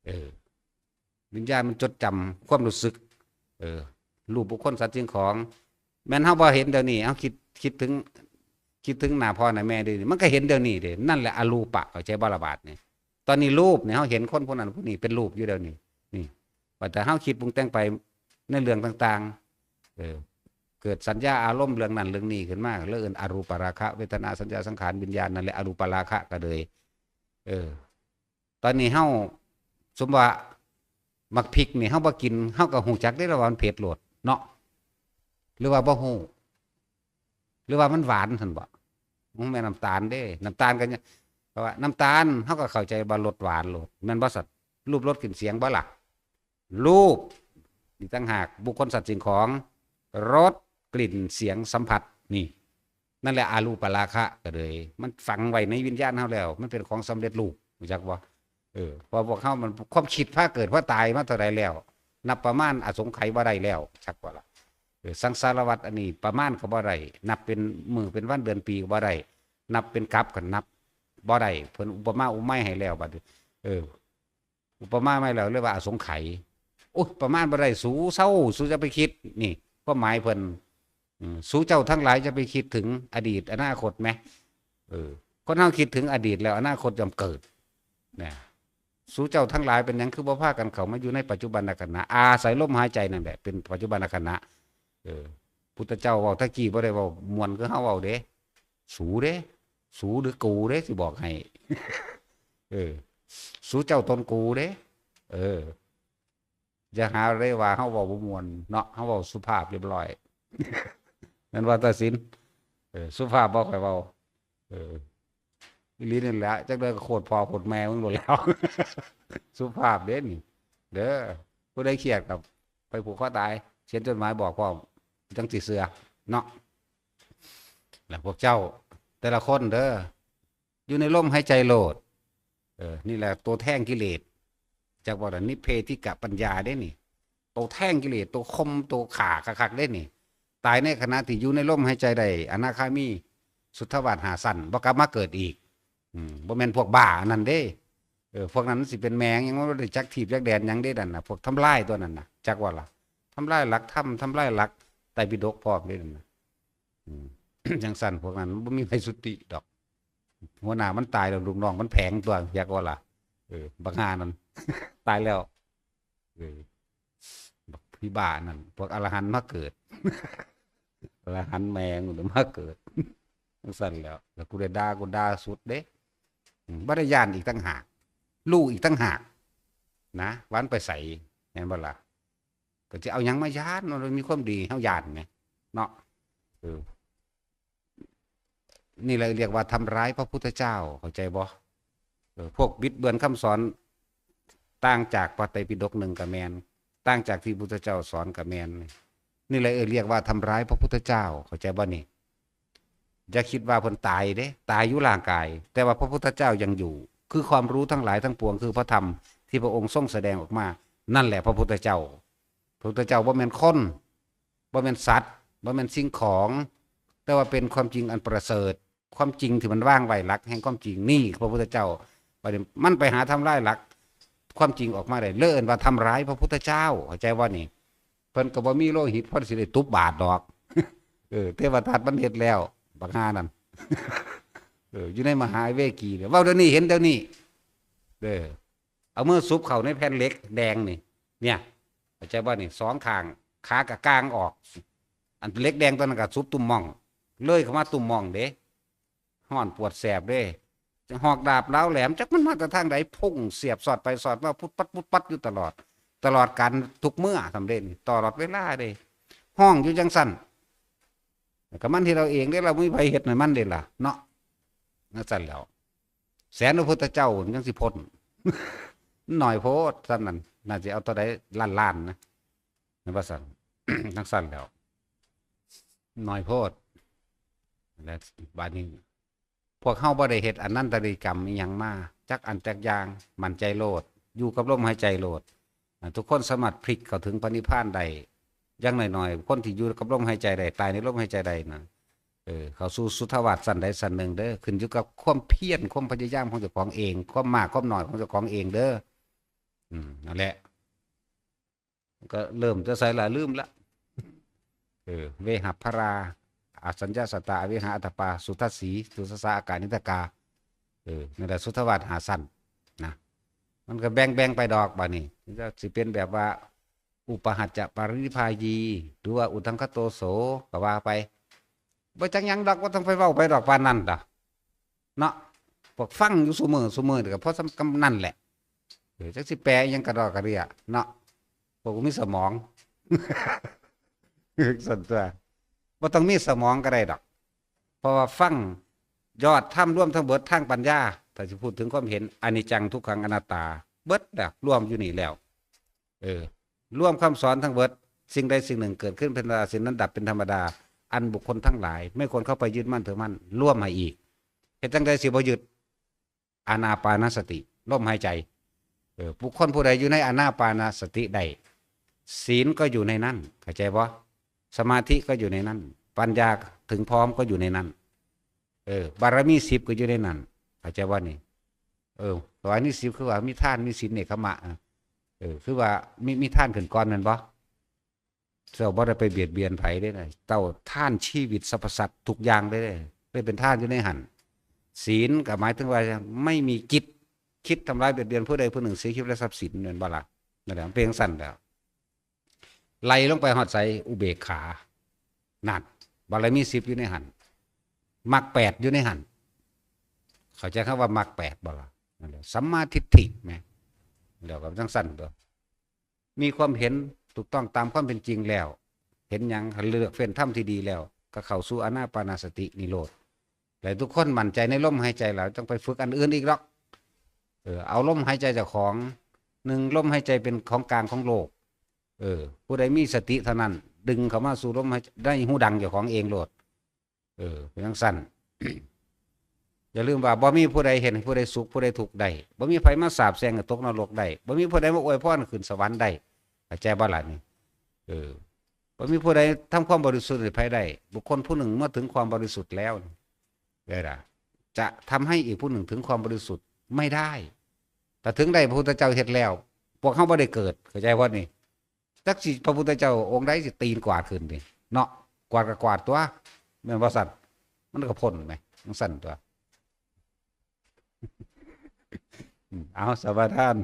เออ วิญญาณมันจดจำความรู้สึก เออ รูปบุคคลสัตว์สิ่งของ แม่นเฮาบ่เห็นเดี๋ยวนี้ เฮาคิด คิดถึง คิดถึงหน้าพ่อหน้าแม่เดี๋ยวนี้ มันก็เห็นเดี๋ยวนี้เด้ นั่นแหละอรูปะ เข้าใจบ่ละบาดนี่ ตอนนี้รูปนี่ เฮาเห็นคนผู้นั้นผู้นี้เป็นรูปอยู่เดี๋ยวนี้ นี่ ว่าแต่เฮาคิดปรุงแต่งไปในเรื่องต่างๆ เออ เกิดสัญญาอารมณ์เรื่องนั้นเรื่องนี้ขึ้นมา แล้วเอิ้นอรูปราคะ เวทนา สัญญา สังขาร วิญญาณ นั่นแหละอรูปราคะก็เลย เออ ตอนนี้เฮา สมมุติว่า หมากพริกนี่ เฮาบ่กิน เฮาก็ฮู้จักเด้ล่ะว่ามันเผ็ดโลดเนาะ หรือว่าบ่ฮู้ หรือว่ามันหวานซั่นบ่ มันแม่นน้ำตาลเด้ น้ำตาลก็เนี่ย เพราะว่าน้ำตาล เฮาก็เข้าใจว่ารสหวานโลด แม่นบ่สัตว์ รูป รส กลิ่น เสียงบ่ล่ะ รูป นี่ต่างหาก บุคคลสัตว์สิ่งของ รส กลิ่น เสียง สัมผัส นี่ นั่นแหละอรูปราคะก็เลย มันฝังไว้ในวิญญาณเฮาแล้ว มันเป็นของสำเร็จรูป รู้จักบ่ เออ เพราะพวกเฮามันความคิดพาเกิดพาตายมาเท่าใดแล้ว นับประมาณอสงไขยบ่ได้แล้ว จักบ่ล่ะ เออ สังสารวัฏอันนี้ประมาณก็บ่ได้ นับเป็นมื้อเป็นวันเดือนปีก็บ่ได้ นับเป็นกับก็นับบ่ได้ เพิ่นอุปมาอุปไมยให้แล้วบัดนี้ เออ อุปมาไว้แล้วเรียกว่าอสงไขย โอ้ย ประมาณบ่ได้ สูเซา สูจะไปคิด นี่ ความหมายเพิ่น อืม สูเจ้าทั้งหลายจะไปคิดถึงอดีตอนาคตไหม เออ คนเฮาคิดถึงอดีตแล้วอนาคตย่อมเกิด นะ สูเจ้าทั้งหลายเป็นหยังคือบ่พากันเข้ามาอยู่ในปัจจุบันขณะ อาศัยลมหายใจนั่นแหละ เป็นปัจจุบันขณะ เออ พุทธเจ้าเว้าตะกี้บ่ได้เว้าม่วนคือเฮาเว้าเด้ สูเด้ สูหรือกูเด้ สิบอกให้ เออ สูเจ้าตนกูเด้ เออ อย่าหาเลยว่าเฮาเว้าบ่ม่วนเนาะ เฮาเว้าสุภาพเรียบร้อย แม่นว่าตาสิน เออ สุภาพบ่ค่อยเว้า เออ อีหลีนั่นแหละ จักได้ก็โคตรพ่อโคตรแม่มึงโลดแล้ว สุภาพเด้นี่ เด้อ ผู้ใดเครียดก็ไปผูกคอตาย เขียนจดหมายบอกพร้อม จั่งสิเชื่อเนาะ แล้วพวกเจ้า แต่ละคนเด้อ อยู่ในลมหายใจโลด เออ นี่แหละตัวแท่งกิเลส จักว่าล่ะ นิพเพธิกะปัญญาเด้นี่ ตัวแท่งกิเลส ตัวคม ตัวฆ่าคักๆเด้นี่ ตายในขณะที่อยู่ในลมหายใจได้ อนาคามี สุทธาวาสห้าชั้น บ่กลับมาเกิดอีก อืม บ่แม่นพวกบ้าอันนั้นเด้ เออ พวกนั้นมันสิเป็นแม่หยัง มันบ่ได้จักทีบจักแดนหยังเด้นั่นน่ะ พวกทำลายตัวนั้นน่ะ จักว่าล่ะ ทำลายหลักธรรม ทำลายหลักไตรปิฎกพร้อมเด้นั่นน่ะ อืม จั่งซั้นพวกนั้นบ่มีไผสุติดอก หัวหน้ามันตายแล้ว ลูกน้องมันแผงตัว จักว่าล่ะ เออ บักห่านั่น ตายแล้ว เออ บักผีบ้านั่น พวกอรหันต์มาเกิด อรหันต์แม่งหรือมาเกิด จั่งซั้นแหล้ว แล้วกูได้ด่า กูด่าสุดเด้ อืม บ่ได้ย้านอีกต่างหาก รู้อีกต่างหาก นะ ว่ามันไปไส แม่นบ่ล่ะ ก็สิเอาหยังมาย้าน มันมีความดีให้เฮาย้านแหม เนาะ เออ นี่แหละเรียกว่าทำร้ายพระพุทธเจ้า เข้าใจบ่ เออ พวกบิดเบือนคำสอน ต่างจากพระไตรปิฎกหนึ่งก็แม่น ต่างจากที่พุทธเจ้าสอนก็แม่น นี่แหละเออเรียกว่าทำร้ายพระพุทธเจ้า เข้าใจบ่นี่ อย่าคิดว่าเพิ่นตายเด้ ตายอยู่ร่างกาย แต่ว่าพระพุทธเจ้ายังอยู่ คือความรู้ทั้งหลายทั้งปวง คือพระธรรมที่พระองค์ทรงแสดงออกมา นั่นแหละพระพุทธเจ้า พระพุทธเจ้าบ่แม่นคน บ่แม่นสัตว์ บ่แม่นสิ่งของ แต่ว่าเป็นความจริงอันประเสริฐ ความจริงที่มันวางไว้ หลักแห่งความจริง นี่พระพุทธเจ้า บัดนี้มันไปหาทำลายหลักความจริงออกมาได้ เลยเอิ้นว่าทำร้ายพระพุทธเจ้า เข้าใจบ่นี่ เพิ่นก็บ่มีโลหิตพอสิได้ตุบบาตรดอก เออ เทวทัตมันเฮ็ดแล้ว บักห่านั่น เออ อยู่ในมหาเวกีเนี่ย เว้าเดี๋ยวนี้ เห็นเดี๋ยวนี้ เด้อ เอามือสุบเข้าในแผ่นเหล็กแดงนี่ เนี่ย เข้าใจบ่นี่ สองข้าง ขากะกางออก อันเหล็กแดงตัวนั้นก็สุบตุ่มหม่อง เลยเข้ามาตุ่มหม่องเด้ ฮ้อนปวดแสบเด้ หอกดาบเหลาแหลม จักมันมาแต่ทางใด พุ่งเสียบสอดไปสอดมา ปุ๊ดปั๊ดปุ๊ดปั๊ดอยู่ตลอด ตลอดกาลทุกเมื่อ สำเร็จ ตลอดเวลาเด้ ฮ้องอยู่จังซั่น ก็มันเฮ็ดเอาเองเด้ เราบ่มีไผเฮ็ดให้มันเด้ล่ะ เนาะ จังซั่นแหล้ว แสนพระพุทธเจ้าจังสิพ้น น้อยโพด ส่ำนั้น น่าสิเอาเท่าใด ล้านๆ นะ แม่นบ่ซั่น จังซั่นแหล้ว น้อยโพด และบาดนี้ พวกเฮาบ่ได้เฮ็ดอนันตริยกรรมอิหยังมา จักอันจักอย่าง มั่นใจโลด อยู่กับลมหายใจโลด อ่า ทุกคนสามารถพลิกเข้าถึงพระนิพพานได้ อย่างน้อยๆ คนที่อยู่กับลมหายใจได้ ตายในลมหายใจได้นะ เออ เข้าสู่สุทธาวาสชั้นใดชั้นหนึ่งเด้อ ขึ้นอยู่กับความเพียร ความพยายามของเจ้าของเอง ความมากความน้อยของเจ้าของเองเด้อ อืม นั่นแหละ ก็เริ่มจะใส่ละ ลืมละ เออ เวหัพพรา อสัญญาสัตตา อเวหาอัตตปา สุทัสสี สุทัสสา อากานิทกา เออ นั่นแหละ สุทธาวาสห้าชั้นนะ มันก็แบ่งๆ ไปดอก บาดนี้ จะสิเป็นแบบว่า อุปาหัจจะปรินิพพายี หรือว่าอุทธังคโตโส ก็ว่าไป บ่จักหยังดอก บ่ต้องไปเว้าไปดอกปานนั้นดอก เนาะ พวกฟังอยู่ซุมื้อซุมื้อนี่ก็พอส่ำกำนั้นแหละ เออ จักสิแปลอิหยังกะดอกกะเดี้ย เนาะ พวกบ่มีสมอง ซั่นตั่ว บ่ต้องมีสมองก็ได้ดอก เพราะว่าฟังยอดธรรมรวมทั้งเบิดทางปัญญา ถ้าสิพูดถึงความเห็นอนิจจังทุกขังอนัตตา เบิดแล้ว รวมอยู่นี่แล้ว เออ รวมคำสอนทั้งเบิด สิ่งใดสิ่งหนึ่งเกิดขึ้นเป็นธรรมดา สิ่งนั้นดับเป็นธรรมดา อันบุคคลทั้งหลาย ไม่ควรเข้าไปยึดมั่นถือมั่น รวมให้อีก เฮ็ดจั่งใดสิบ่ยึด อานาปานสติ ลมหายใจ เออ บุคคลผู้ใดอยู่ในอานาปานสติได้ ศีลก็อยู่ในนั้น เข้าใจบ่ สมาธิก็อยู่ในนั้น ปัญญาถึงพร้อมก็อยู่ในนั้น เออ บารมีสิบก็อยู่ในนั้น เข้าใจบ่นี่ เออ บารมีสิบคือว่ามีทาน มีศีล เนกขัมมะ เออ คือว่ามี มีทานขึ้นก่อนแม่นบ่ เจ้าบ่ได้ไปเบียดเบียนไผเด้นะ เจ้าทานชีวิตสรรพสัตว์ทุกอย่างเลยเด้ เลยเป็นทานอยู่ในหั่น ศีลก็หมายถึงว่าไม่มีจิตคิดทำร้ายเบียดเบียนผู้ใดผู้หนึ่ง เสียชีวิตและทรัพย์สิน แม่นบ่ล่ะ นั่นแหละ มันเป็นจั่งซั้นแหล้ว ไล่ลงไปฮอดไส อุเบกขา นั่น บารมีสิบอยู่ในหั่น มรรคแปดอยู่ในหั่น เข้าใจคำว่ามรรคแปดบ่ล่ะ นั่นแหละ สัมมาทิฏฐิแหม แล้วก็จั่งซั้นตั่ว มีความเห็นถูกต้องตามความเป็นจริงแล้ว เห็นหยัง เลือกเฟ้นธรรมที่ดีแล้ว ก็เข้าสู่อานาปานสตินี่โลด และทุกคนมั่นใจในลมหายใจแล้ว จั่งไปฝึกอันอื่นอีกดอก เออ เอาลมหายใจเจ้าของ หนึ่ง ลมหายใจเป็นของกลางของโลก เออ ผู้ใดมีสติเท่านั้น ดึงเข้ามาสู่ลมหายใจ ในฮูดังเจ้าของเองโลด เออ เป็นจั่งซั้น อย่าลืมว่าบ่มีผู้ใดเฮ็ดให้ผู้ใดสุข ผู้ใดทุกข์ได้ บ่มีไผมาสาปแช่งให้ตกนรกได้ บ่มีผู้ใดมาอวยพรให้ขึ้นสวรรค์ได้ เข้าใจบ่ล่ะนี่ เออ บ่มีผู้ใดทำความบริสุทธิ์ให้ไผได้ บุคคลผู้หนึ่งเมื่อถึงความบริสุทธิ์แล้ว เด้อล่ะ จะทำให้อีกผู้หนึ่งถึงความบริสุทธิ์ไม่ได้ ถ้าถึงได้พระพุทธเจ้าเฮ็ดแล้ว พวกเฮาบ่ได้เกิด เข้าใจบ่นี่ จักสิพระพุทธเจ้าองค์ใดสิตีนกวาดขึ้นนี่ เนาะ กวาดก็กวาดตั่ว แม่นบ่ซั่น มันก็พ้นแหม จั่งซั้นตั่ว อืม เอา สมาทาน